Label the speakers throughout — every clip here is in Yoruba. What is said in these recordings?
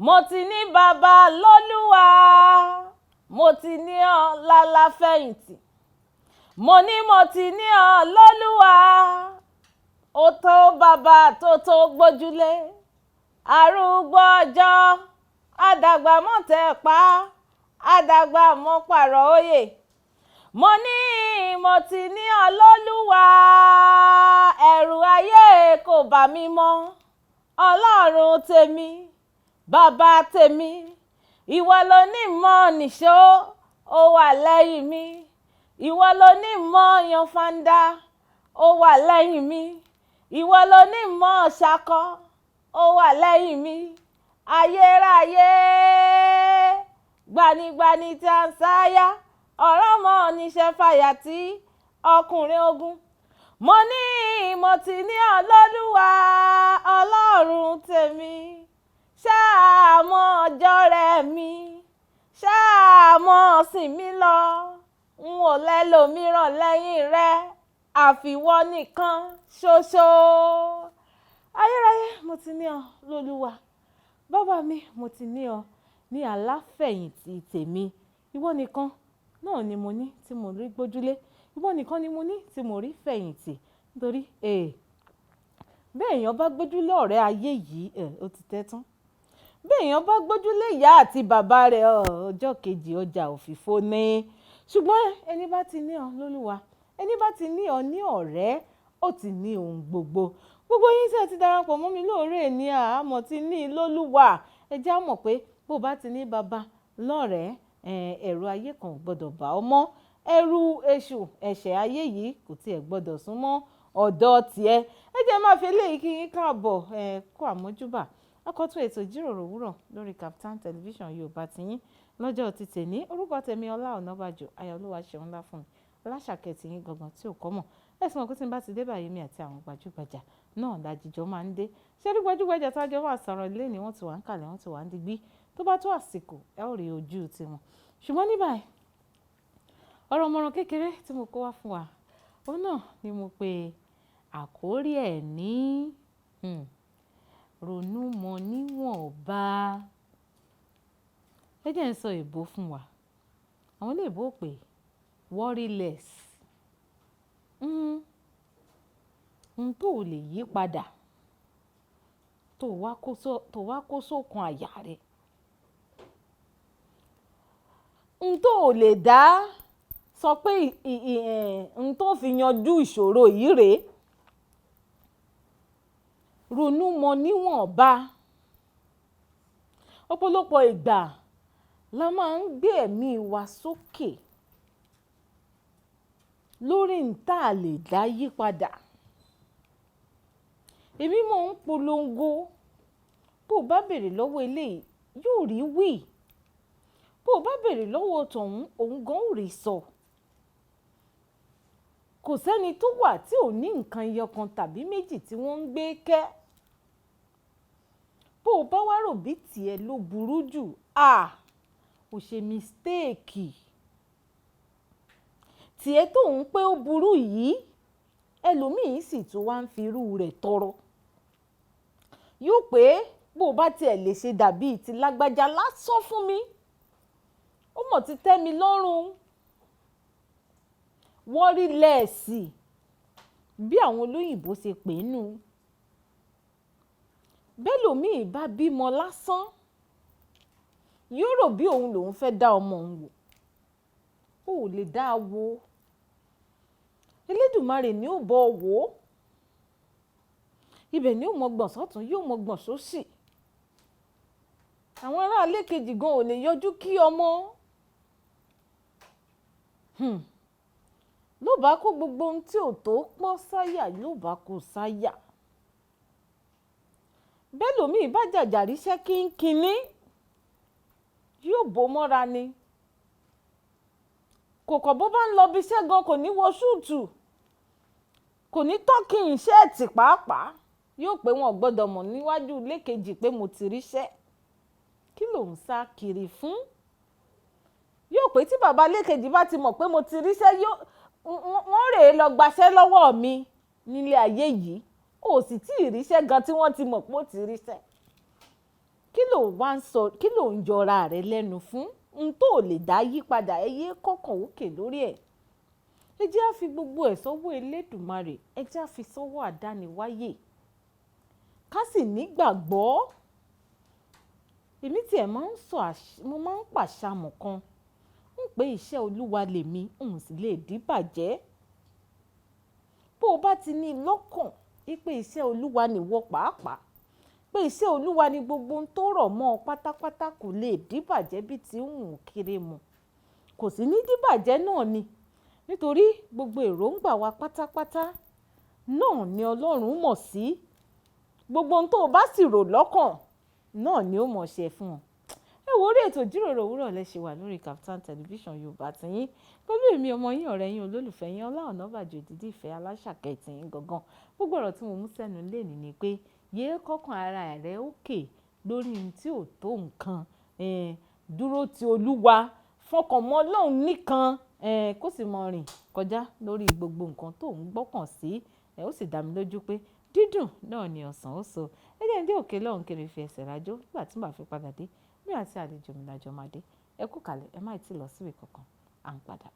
Speaker 1: Mo ti ní bàbá lólúwa, mo ti ní ọ lálàfẹ̀yìntì. Mo ní mo ti ní ọ lólúwa, ó tó bàbá tó tó gbójúlé. Arúgbó ọjọ́, àdàgbà mọ́ tẹ̀ pa, àdàgbà mọ́ pààrọ̀ òye. Mo ní mo ti ní ọ lólúwa, ẹ̀rù ayé kò bà mí mọ́. Ọlọ́run tèmi, bàbá tèmi, ìwọ ló ní mọ́ nìṣó, ó wà lẹ́yìn mi. Ìwọ ló ní mọ́ yan fanda, ó wà lẹ́yìn mi. Ìwọ ló ní mọ́ ṣakọ, ó wà lẹ́yìn mi. Ayérayé, gbanigbani tí a ń sáyà, ọ̀rọ̀ mọ́ oníṣẹ́ fàyà tí ọkùnrin ogun. Mo ní mo ti ní ọ lólúwa, Ọlọ́run tèmi. Ṣáà mọ́ ọjọ́ rẹ mi, ṣáà mọ́ sìn mí lọ. N ò lẹ́lòmíràn lẹ́yìn rẹ, àfiwọ́ nìkan ṣoṣo. Ayérayé, mo ti ní ọ lólúwa. Bàbá mi, mo ti ní ọ ní aláfẹ̀yìntì tèmi. Ìwọ nìkan náà ni mo ní tí mo rí gbójúlé. Ìwọ nìkan ni mo ní tí mo rí fẹ̀yìntì. Nítorí, bí èèyàn bá gbójúlé ọ̀rẹ́ ayé yìí, ó ti tẹ́ tán. Bí èèyàn bá gbójúlé ìyá àti bàbá rẹ̀, ọjọ́ kejì ọjà òfìfo ni. Ṣùgbọ́n ẹni bá ti ní ọ lólúwa, ẹni bá ti ní ọ ní ọ̀rẹ́, ó ti ní ohun gbogbo. Gbogbo yín tí ẹ ti darapọ̀ mọ́ mi lóore ní àmọ́ ti ní lólúwa. Ẹ jẹ́ á mọ̀ pé bó bá ti ní bàbá lọ́rẹ̀ẹ́, ẹ̀rù ayé kan ò gbọdọ̀ bá ọ mọ́. Ẹ̀rù èṣù, ẹ̀ṣẹ̀ ayé yìí kò tí ì gbọdọ̀ sún mọ́ ọ̀dọ̀ tìẹ. Ẹ jẹ́ máa fi eléyìí kí yín káàbọ̀, kú àmójúbà. Àkọ́tún ètò ìjíròrò òwúrọ̀ lórí Kaftan Television Yorùbá ti yín lọ́jọ́ ti tèní. Orúkọ tèmi Ọlá Ọ̀nàbàjò, aya Olúwa ṣeun ńlá fún mi. Aláṣàkẹ́ tí yín gangan tí ò kọ́ mọ̀. Ẹ sì mọ̀ pé tí n bá ti dé báyìí, èmi àti àwọn gbajúgbajà náà lájíjọ máa ń dé. Ṣé rí gbajúgbajà tí a jọ máa sọ̀rọ̀ lónìí, wọ́n ti wà ń kalẹ̀, wọ́n ti wà ń digbí. Tó bá tó àsìkò, ẹ ó rí ojú tiwọn. Ṣùgbọ́n ní báyìí, ọ̀rọ̀ mọ̀ràn kékeré tí mo kó wá fún wa, òun náà ni mo pe àkórí ẹ̀ ní, ronú mọ níwọ̀nba. Ẹ jẹ́ n sọ èbó fún wa. Àwọn eléèbó pè worry less. Ohun tó ò lè yí padà, tó wá kó sókun àyà rẹ. Ohun tó ò lè dá sọ pé ohun tó fi yanjú ìṣòro yìí rè. Ronú mọ níwọ̀nba. Ọ̀pọ̀lọpọ̀ ìgbà la máa ń gbé ẹ̀mí wa sókè lórí n ta lè dá yí padà. Èmi mò ń polongo. Bó bá bèrè lọ́wọ́ eléyìí, yóò rí wí. Bó bá bèrè lọ́wọ́ tọ̀ún, òun gan ò rí sọ. Kò sẹ́ni tó wà tí ò ní nǹkan ẹyọ kan tàbí méjì tí wọ́n ń gbé kẹ́. Bó bá wá rò bí tìẹ ló burú jù, ò ṣe mistake. Tìẹ tó ń pé ó burú yìí, ẹlòmíì sì tún wá ń fi irú rẹ̀ tọrọ. Yóò pé bó bá tí ẹ lè ṣe dàbí ti lágbájá lásán fún mi, ó mọ̀ ti tẹ́ mi lọ́rùn. Worry less, bí àwọn olóyìnbo ṣe pè é nù. Bẹ́lòmíì bá bímọ lásán, yóò rò bí òun lòún fẹ́ dá ọmọ òun wò. Ó ò lè dá a wò. Elédùmarè ni ó bọ̀ wò ó. Ibẹ̀ ni ó mọ gbọ̀n sọ́tùn, yóò mọ gbọ̀n sóṣì. Àwọn ará ilé kejì gan ò lè yọjú kí ọmọ. Ló bá kó gbogbo ohun tí ò tó pọ́n sáyà, ló bá kó sáyà. Bẹ́lòmíì bá jàjàrí iṣẹ́ kínkínní, yóò bó mọ́ra ni. Kò kọ̀ bó bá ń lọ ibi iṣẹ́ gan kò ní wọ súùtù, kò ní tọ́kì ṣẹ́ẹ̀tì pàápàá. Yóò pé wọn ò gbọdọ̀ mọ̀ níwájú ilé kejì pé mo ti ríṣẹ́. Kí ló ń sá kiri fún? Yóò pé tí bàbá ilé kejì bá ti mọ̀ pé mo ti ríṣẹ́, wọ́n rè é lọ gbaṣẹ́ lọ́wọ́ mi nílé ayé yìí. Ó sì tí ì ríṣẹ́ gan tí wọ́n ti mọ̀ pé ó ti ríṣẹ́. Kí ló wá ń sọ? Kí ló ń yọra rẹ lẹ́nu fún n tó lè dá yí padà? Ẹ yé kọ́kàn òkè lórí ẹ̀. Ẹ jẹ́ á fi gbogbo ẹ̀ sọ́wọ́ Elédùmarè, ẹ jẹ́ á fi sọ́wọ́ àdániwáyè, ká sì nígbàgbọ́. Èmi tiẹ̀ máa ń sọ, mo máa ń pàṣàmọ̀ kan ń pé iṣẹ́ Olúwa lèmi, n sì lè díbàjẹ́. Bó o bá ti ní lọ́kàn wípé iṣẹ́ Olúwa nìwọ pàápàá, pé iṣẹ́ Olúwa ni gbogbo ohun tó rọ̀ mọ́ ọ pátápátá, kò lè díbàjẹ́ bí ti ń wù kiri mu. Kò sí ní díbàjẹ́ náà ni, nítorí gbogbo èròǹgbà wa pátápátá náà ni Ọlọ́run mọ̀ sí. Gbogbo ohun tó o bá sì rò lọ́kàn náà ni ó mọ̀ ṣe fún ọ. Ẹ wo, orí ètò ìjíròrò òwúrọ̀ lẹ ṣe wà lórí Kaftan Television Yorùbá tiyín, pẹ̀lú èmi ọmọ yín, ọ̀rẹ́ yín, olólùfẹ́ yín, Ọlá Ọ̀nàbàjò, ìdídí ìfẹ́ aláṣàkẹ́ tiyín gangan. Gbogbo ọ̀rọ̀ tí mo mú sẹ́nu lénìí ni pé yéé kọ́kàn ara rẹ òkè lórí ohun tí ò tó nǹkan. Dúró ti Olúwa, fọkàn mọ́ Ọlọ́run nìkan, kó sì mọ rìn kọjá lórí gbogbo nǹkan tó ń gbọ́kàn sí. Ó sì dá mi lójú pé dídùn náà ni ọ̀sán ó so. Ẹ jẹ́ ń dé òkè lọ́hùn kí n fi ẹsẹ̀ rajó. Nígbà tí màá fi padà dé, mi àti àlejò mi lájọ máa dé. Ẹ kú kalẹ̀, ẹ má ì tí lọ síbi kankan, à ń padà.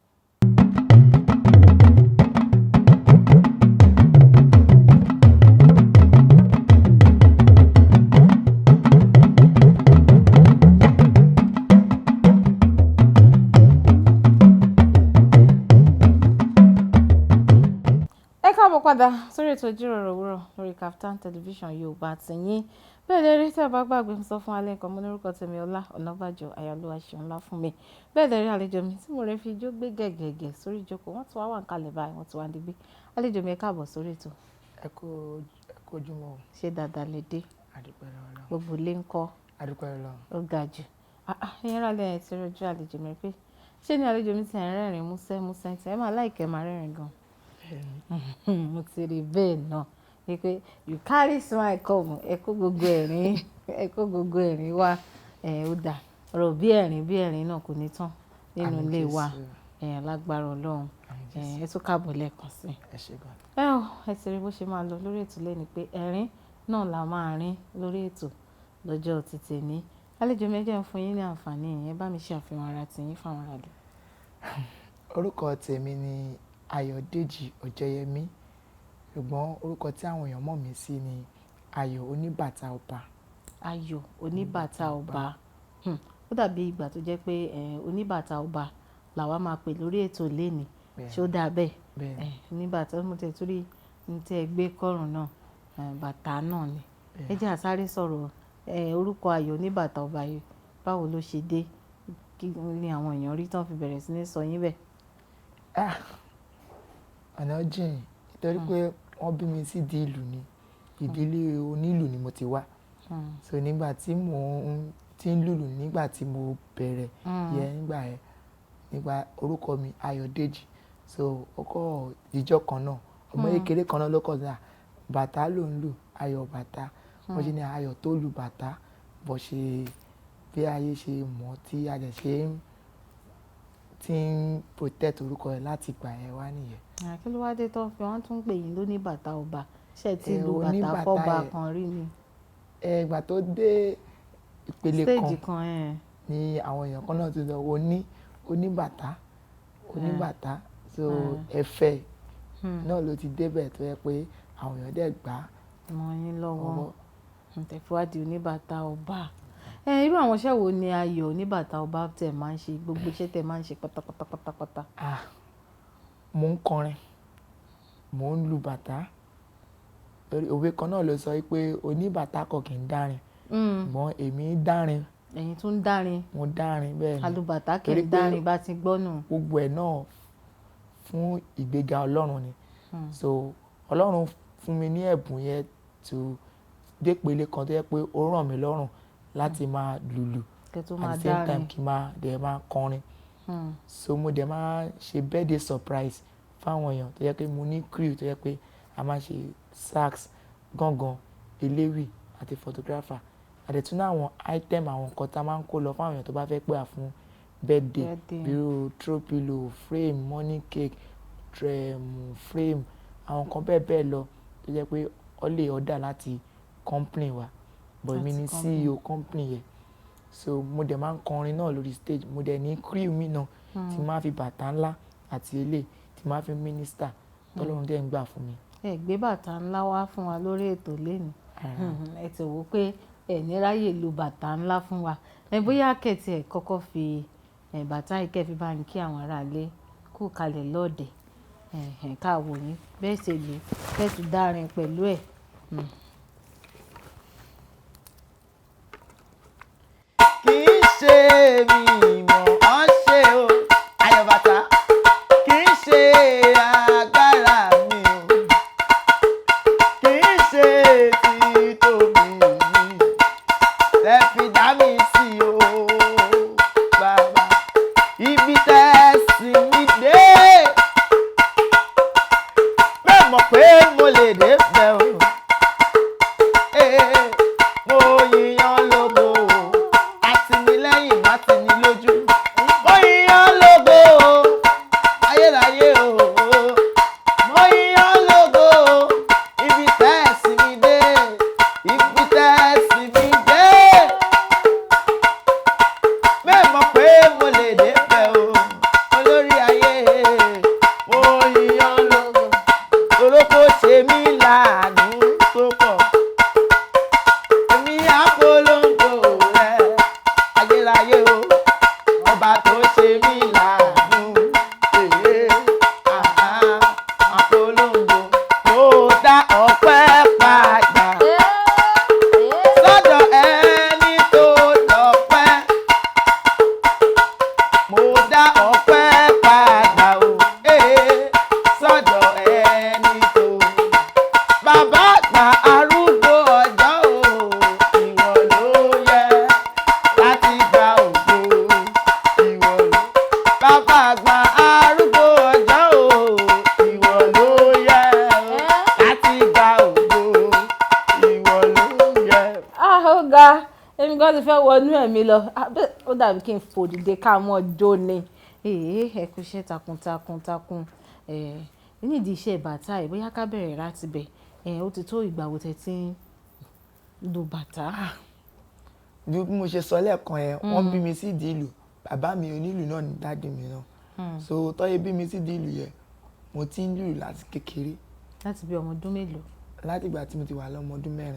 Speaker 1: Ẹ káàbọ̀ padà sórí ètò ìjíròrò òwúrọ̀ lórí Kaftan Television Yorùbá tiyín. Bẹ́ẹ̀ lẹ́rí tí a bá gbàgbé ń sọ fún alẹ́ nǹkan, mo lórúkọ tèmi, Ọlá Ọ̀nàbàjọ Ayálúwa ṣeun ńlá fún mi. Bẹ́ẹ̀ lẹ́rí, àlejò mi tí mo rẹ́ fi ijó gbé gẹ̀gẹ̀gẹ̀ sórí ìjókòó, wọ́n ti wá wà ń kalẹ̀ báyìí, wọ́n ti wá ń digbí. Àlejò mi, ẹ káàbọ̀ sórí ètò.
Speaker 2: Ẹ kú ojúmọ́ o.
Speaker 1: Ṣé dáadáa lẹ dé?
Speaker 2: Àdúpẹ́ lọ́wọ́ Ọlọ́run.
Speaker 1: Gbogbo ilé ń kọ́?
Speaker 2: Àdúpẹ́ lọ́wọ́.
Speaker 1: Ó ga jù. Ẹ̀yin ará ilé, ẹ ti rojú àlejò mi pé ṣé ni àlejò mi ti ń rẹ́rìn músẹ́ músẹ́, tí ẹ máa like máa rẹ́rìn gan. Mo ti rí bẹ́ẹ̀ náà wípé you carry smile come, ẹ kó gbogbo ẹ̀rín, ẹ kó gbogbo ẹ̀rín wá. Ẹ ó dà ọ̀rọ̀ bí ẹ̀rín bí ẹ̀rín náà kò ní tán nínú
Speaker 2: Àmín
Speaker 1: ilé wa.
Speaker 2: Jésù.
Speaker 1: Ẹ lágbára Ọlọ́run.
Speaker 2: Àmín Jésù.
Speaker 1: Ẹ tún káàbọ̀ lẹ́ẹ̀kan sí.
Speaker 2: Ẹ ṣé gan.
Speaker 1: Ẹ ó, ẹ ti rí bó ṣe máa lọ lórí ètò lẹ́ni pé ẹ̀rín náà la máa rín lórí ètò lọ́jọ́ títí ní. Àlejò mi, jẹ́ ń fún yín ní àǹfààní yẹn, bá mi ṣe àfihàn ara tiyín fáwọn ará ilé.
Speaker 2: Orúkọ tèmi ni Ayọ̀dèjì Ọ̀jẹ̀yẹmí, ṣùgbọ́n orúkọ tí àwọn èèyàn mọ̀ mí sí ni Ayọ̀ Oníbàtà Ọba.
Speaker 1: Ayọ̀ Oníbàtà Ọba. Ó dàbí ìgbà tó jẹ́ pé Oníbàtà Ọba làwa máa pè lórí ètò lénìí. Ṣé ó dáa bẹ́ẹ̀?
Speaker 2: Bẹ́ẹ̀ni.
Speaker 1: Oníbàtà, mo tẹ̀ torí ní tí ẹ gbé kọ́rùn náà, bàtà náà ni. Ẹ jẹ́ a sáré sọ̀rọ̀ orúkọ Ayọ̀ Oníbàtà Ọba yìí, báwo ló ṣe dé? Kí ni àwọn èèyàn rí tán fi bẹ̀rẹ̀ sí ní sọ yín bẹ́ẹ̀?
Speaker 2: Ah, ọ̀nà jìn, nítorí pé wọ́n bí mi sídìí ìlú ni, ìdílé onílù ni mo ti wá. So nígbà tí mò ń tí ń lùlù, nígbà tí mo bẹ̀rẹ̀ yẹn, nígbà yẹn, nígbà orúkọ mi Ayọ̀dèjì, so ó kọ́ ìjọ kan náà, ọmọ kékeré kan náà ló kọ́ sí à, bàtà ló ń lù, Ayọ̀ bàtà. Wọ́n ṣe ní Ayọ̀ tó lu bàtà, bó ṣe bí ayé ṣe mọ̀ tí a dẹ̀ ṣe ń tí ń protect orúkọ rẹ̀ láti ìgbà yẹn wá nìyẹn.
Speaker 1: Kí ló wá dé tó fi wọ́n tún pè yín lóníbàtà ọba? Ṣé ẹ ti lu bàtà
Speaker 2: Oníbàtà
Speaker 1: fọ́ba
Speaker 2: ẹ̀.
Speaker 1: kan rí ni?
Speaker 2: Ìgbà tó dé ìpele
Speaker 1: Stage
Speaker 2: kan
Speaker 1: kan ẹ̀.
Speaker 2: ni àwọn èèyàn kan náà ti sọ oníbàtà, oníbàtà. So ẹ̀fẹ̀ náà ló ti débẹ̀ tó yẹ pé àwọn èèyàn dẹ̀ gbà á.
Speaker 1: Mọ́ yín lọ́wọ́.
Speaker 2: Ọwọ́.
Speaker 1: Tẹ̀ fi wá di Oníbàtà Ọba. Irú àwọn iṣẹ́ wo ni Ayọ̀ Oníbàtà Ọba tẹ̀ máa ń ṣe? Gbogbo iṣẹ́ tẹ̀ máa ń ṣe pátápátá pátápátá.
Speaker 2: Ah, mò ń kọrin, mò ń lu bàtà. Torí òwe kan náà ló sọ wípé oníbàtà kò kì í dárin. Ṣùgbọ́n èmi ń dárin.
Speaker 1: Ẹ̀yin tún ń dárin.
Speaker 2: Mo dárin, bẹ́ẹ̀ ni.
Speaker 1: Alubàtà kì í
Speaker 2: Torí pé
Speaker 1: dárin bá ti gbọ́ nù.
Speaker 2: gbogbo ẹ̀ náà fún ìgbéga Ọlọ́run ni. So Ọlọ́run fún mi ní ẹ̀bùn yẹn tó dé ìpele kan tó jẹ́ pé ó ràn mí lọ́rùn láti máa lùlù.
Speaker 1: Kẹ́ tó
Speaker 2: At
Speaker 1: máa
Speaker 2: the same time
Speaker 1: dárin.
Speaker 2: kí n máa dẹ̀ máa kọrin. So mo dẹ̀ máa ṣe birthday surprise fún àwọn èèyàn tó jẹ́ pé mo ní crew tó jẹ́ pé a máa ṣe sax, gángan, eléwì àti photographer. A dẹ̀ tún ní àwọn item, àwọn nǹkan tí a máa ń kó lọ fún àwọn èèyàn tó bá fẹ́ pé wa fún birthday.
Speaker 1: Birthday.
Speaker 2: Bíi irú throw pillow, frame, money cake, frame, àwọn nǹkan bẹ́ẹ̀ bẹ́ẹ̀ lọ tó jẹ́ pé wọ́n lè order láti company wa. But èmi
Speaker 1: Láti
Speaker 2: ni
Speaker 1: company.
Speaker 2: CEO company yẹn. So mo dẹ̀ máa ń kọrin náà lórí stage. Mo dẹ̀ ní crew mi náà tí máa fi bàtà ńlá àti eléyìí tí máa fi minister, tọ́lọ́run dẹ̀ ń gbà fún mi.
Speaker 1: Ẹ gbé bàtà ńlá wá fún wa lórí ètò lénìí. Ẹ ti wò ó pé ẹ ní ráyè lu bàtà ńlá fún wa. Ẹ bóyá kẹ̀tì ẹ̀ kọ́kọ́ fi ẹ̀ bàtà yìí kẹ́ fi bá ń kí àwọn aráalé kú kalẹ̀ lọ́ọ̀dẹ̀, ẹ̀ ká wò yín bẹ́ẹ̀ ṣe lù ú, kẹ́ tún dárin pẹ̀lú ẹ̀.
Speaker 2: Kì í ṣe mi mọ̀ ọ́n ṣe o, Ayọ̀ Bàtà, kì í ṣe agbára mi o, kì í ṣe títóbi mi tẹ́ fi dá mi sí o, bàbá, ibi tẹ́ sì mí dé, bẹ́ẹ̀ mọ̀ pé mo lè dé bẹ́ẹ̀ o. Ee, mo yìnyàn lógo o, àtìlẹ́yìn má ti ní lójú. Mo yìnyàn lógo o, ayérayé o. Mo yìnyàn lógo o, ibi tẹ́ ẹ̀ sì mí dé, ibi tẹ́ ẹ̀ sì mí dé. Bẹ́ẹ̀ mọ̀ pé mo lè débẹ̀ o, olórí ayé. Mo yìnyàn lógo, torókó ṣe mí láàánú tó pọ̀. Èmi àpolongo rẹ̀, ayérayé o, ọba tó ṣe mí láàánú. Èyí àhá àpolongo, mo dá ọpẹ́ padà sọ́dọ̀ ẹni tó lọ́pẹ́. Mo dá ọpẹ́ padà o, ee, sọ́dọ̀ ẹni tó. Bàbá àgbà arúgbó ọjọ́ o, ìwọ ló yẹ láti gba ògo. Ìwọ ló. Bàbá àgbà arúgbó ọjọ́ o, ìwọ ló yẹ láti gba ògo. Ìwọ ló yẹ.
Speaker 1: Ah, ó ga, èmi gan ti fẹ́ wọnú ẹ̀mí lọ. Ah, ó dàbí kí n fò dìde ká mọ́ jó ni. Èé, ẹ kú iṣẹ́ takuntakun takun. Ẹ̀ nídìí iṣẹ́ bàtà yìí, bóyá ká bẹ̀rẹ̀ láti bẹ̀. Ẹ̀ ó ti tó ìgbà wo tẹ́ ti ń lu bàtà?
Speaker 2: Bí mo ṣe sọ lẹ́ẹ̀kan yẹn, wọ́n bí mi sídìí ìlù. Bàbá mi onílù náà ni daddy mi náà. So tọ́yẹ bí mi sídìí ìlù yẹn, mo ti ń lùlù láti kékeré.
Speaker 1: Láti bí ọmọ ọdún mélòó?
Speaker 2: Láti ìgbà tí mo ti wà lọ́mọ ọdún 4.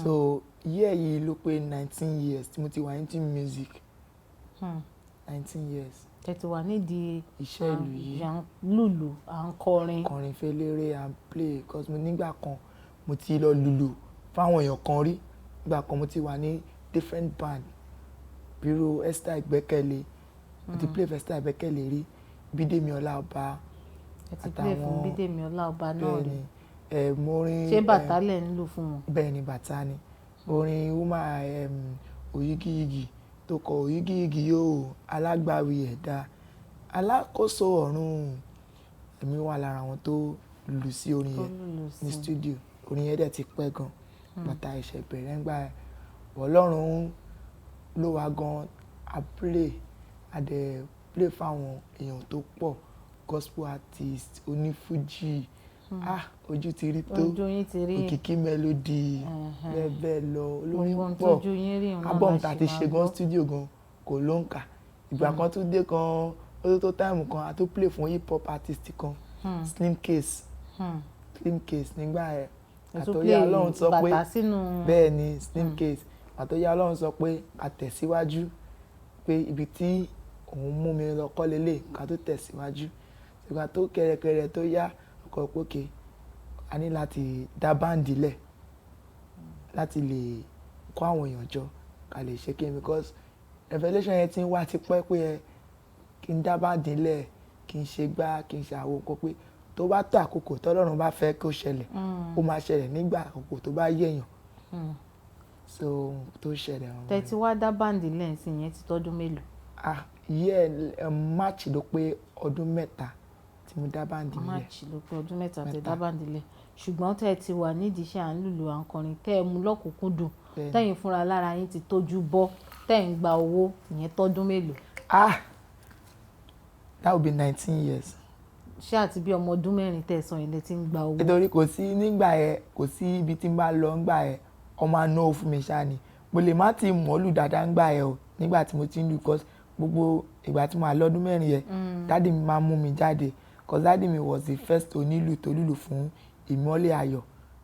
Speaker 2: So year yìí ló pé 19 years tí mo ti wà into music. 19 years.
Speaker 1: Tẹ́ ti wà nídìí
Speaker 2: iṣẹ́ ìlù yìí.
Speaker 1: À ń lùlù, à ń kọrin.
Speaker 2: Kọrin fẹ́lẹ́rẹ́ and play, cause mo nígbà kan mo ti lọ lùlù fáwọn èèyàn kan rí. Nígbà kan mo ti wà ní different band, bírò Esther Ìgbẹ́kẹ̀lé. Mo ti play for Esther Ìgbẹ́kẹ̀lé rí, Bídèmí Ọláọba.
Speaker 1: Ẹ ti play fún Bídèmí Ọláọba náà
Speaker 2: Bẹ́ẹ̀
Speaker 1: rí.
Speaker 2: ni, ẹ̀ mo rin.
Speaker 1: Ṣé bàtà lẹ̀ ń lù fún wọn?
Speaker 2: Bẹ́ẹ̀ ni, bàtà ni. Orin woman Oyigiyigi tó kọ Oyigiyigi yóò alágbàwí ẹ̀dá alákòóso ọ̀run, èmi wà lára àwọn tó lù sí orin
Speaker 1: Tó
Speaker 2: yẹn
Speaker 1: lùlù
Speaker 2: ní
Speaker 1: sí.
Speaker 2: studio. Orin yẹn dẹ̀ ti pẹ́ gan, bàtà ẹ̀ṣẹ̀ bẹ̀rẹ̀ ńgbà yẹn. Ọlọ́run ló wá gan, a play, a dẹ̀ play fáwọn èèyàn tó pọ̀, gospel artist, onífújì, ah, ojú ti rí tó.
Speaker 1: Ojú yín ti rí.
Speaker 2: Òkìkí Melody, bẹ́ẹ̀ bẹ́ẹ̀ lọ, olórin
Speaker 1: Gbogbo ohun
Speaker 2: pọ̀.
Speaker 1: tójú yín rí òun náà
Speaker 2: Album
Speaker 1: la
Speaker 2: tá
Speaker 1: ṣì
Speaker 2: ti
Speaker 1: máa
Speaker 2: ṣe gan
Speaker 1: gbọ́.
Speaker 2: studio gan kò ló ń kà. Ìgbà kan tún dé kan, ó tó tó time kan, a tún play fún hip hop artist kan, Slim Case. Slim Case nígbà yẹn.
Speaker 1: Ẹ tún
Speaker 2: Àtọ́yá
Speaker 1: play
Speaker 2: Ọlọ́run sọ pé
Speaker 1: bàtà sínú.
Speaker 2: Bẹ́ẹ̀ ni, Slim Case. Àtọ́yá Ọlọ́run sọ pé a tẹ̀síwájú, pé ibi tí òun mú mi lọ kọ́ lélẹ̀, ká tó tẹ̀síwájú. Ìgbà tó kẹrẹkẹrẹ tó yá, ọkọ̀ pókè, a ní láti dá band lẹ̀ láti lè kó àwọn èèyàn jọ ká lè ṣe kí n, because revelation yẹn ti ń wá tipẹ́ pé ẹ kí n dá band lẹ̀, kí n ṣe gbá, kí n ṣe àwo nǹkan, pé tó bá tó àkókò tọ́lọ́run bá fẹ́ kó ṣẹlẹ̀, ó máa ṣẹlẹ̀ nígbà àkókò tó bá yéèyàn. So ohun tó ṣẹlẹ̀ ọ̀hún.
Speaker 1: Tẹ́ ti wá dá band lẹ̀ sí yẹn ti tọ́dún mélòó?
Speaker 2: Ah, year March ló pé ọdún 3 tí mo dá band mi lẹ̀.
Speaker 1: March ló pé ọdún 3 tẹ́
Speaker 2: 3.
Speaker 1: dá band lẹ̀. Ṣùgbọ́n tẹ́ ti wà nídìí iṣẹ́ à ń lùlù, à ń kọrin, tẹ́ ẹ mú lọ́kùnkúndùn, tẹ́yìn fúnra lára yín ti tójú bọ́, tẹ́ ń gba owó, ìyẹn tọ́dún mélòó?
Speaker 2: Ah, that will be 19 years.
Speaker 1: Ṣé àti bí ọmọ ọdún 4 tẹ́ ẹ sọ yẹn lẹ ti ń gba owó?
Speaker 2: Nítorí kò sí nígbà yẹn, kò sí ibi tí n bá lọ nígbà yẹn. Wọ́n máa ń náwó fún mi ṣáá ni. Mo lè má ti mọ̀ ọ́ lù dáadáa ńgbà yẹn o nígbà tí mo ti ń lù, 'cause gbogbo ìgbà tí mo wà lọ́dún 4 yẹn, daddy mi máa ń mú mi jáde. 'Cause daddy mi was the first onílù tó lùlù fún Ìmọ́lẹ̀ Ayọ̀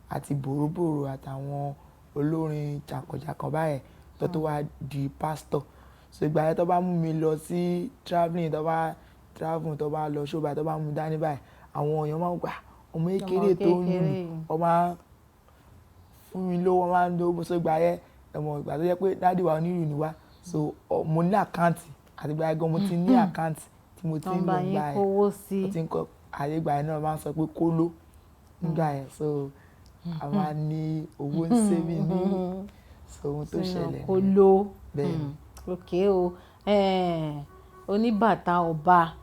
Speaker 2: àti Bòróbòrò àtàwọn olórin jànkànjànkàn báyẹn tó tó wá di pastor. So ìgbà yẹn tó bá mú mi lọ sí travelling, tó bá travel, tó bá lọ show báyìí, tó bá mú mi dání báyìí, àwọn èèyàn máa ń gbà ọmọ kékeré tó ń lùlù, wọ́n máa ń fún mi lówó, wọ́n máa ń lówó. So ìgbà yẹn, ẹ mọ̀ ìgbà tó jẹ́ pé daddy wa onílù ni wá. So mo ní account, àti ìgbà yẹn gan mo ti ní account tí mo ti ń lò nígbà yẹn. Mo ti ń kọ́, àti ìgbà yẹn náà wọ́n máa ń sọ pé kóló nígbà yẹn. So a máa ní owó ń saving ní, so ohun tó ṣẹlẹ̀ nìyẹn.
Speaker 1: Kóló.
Speaker 2: Bẹ́ẹ̀ ni.
Speaker 1: Okay o. Oníbàtà ọba.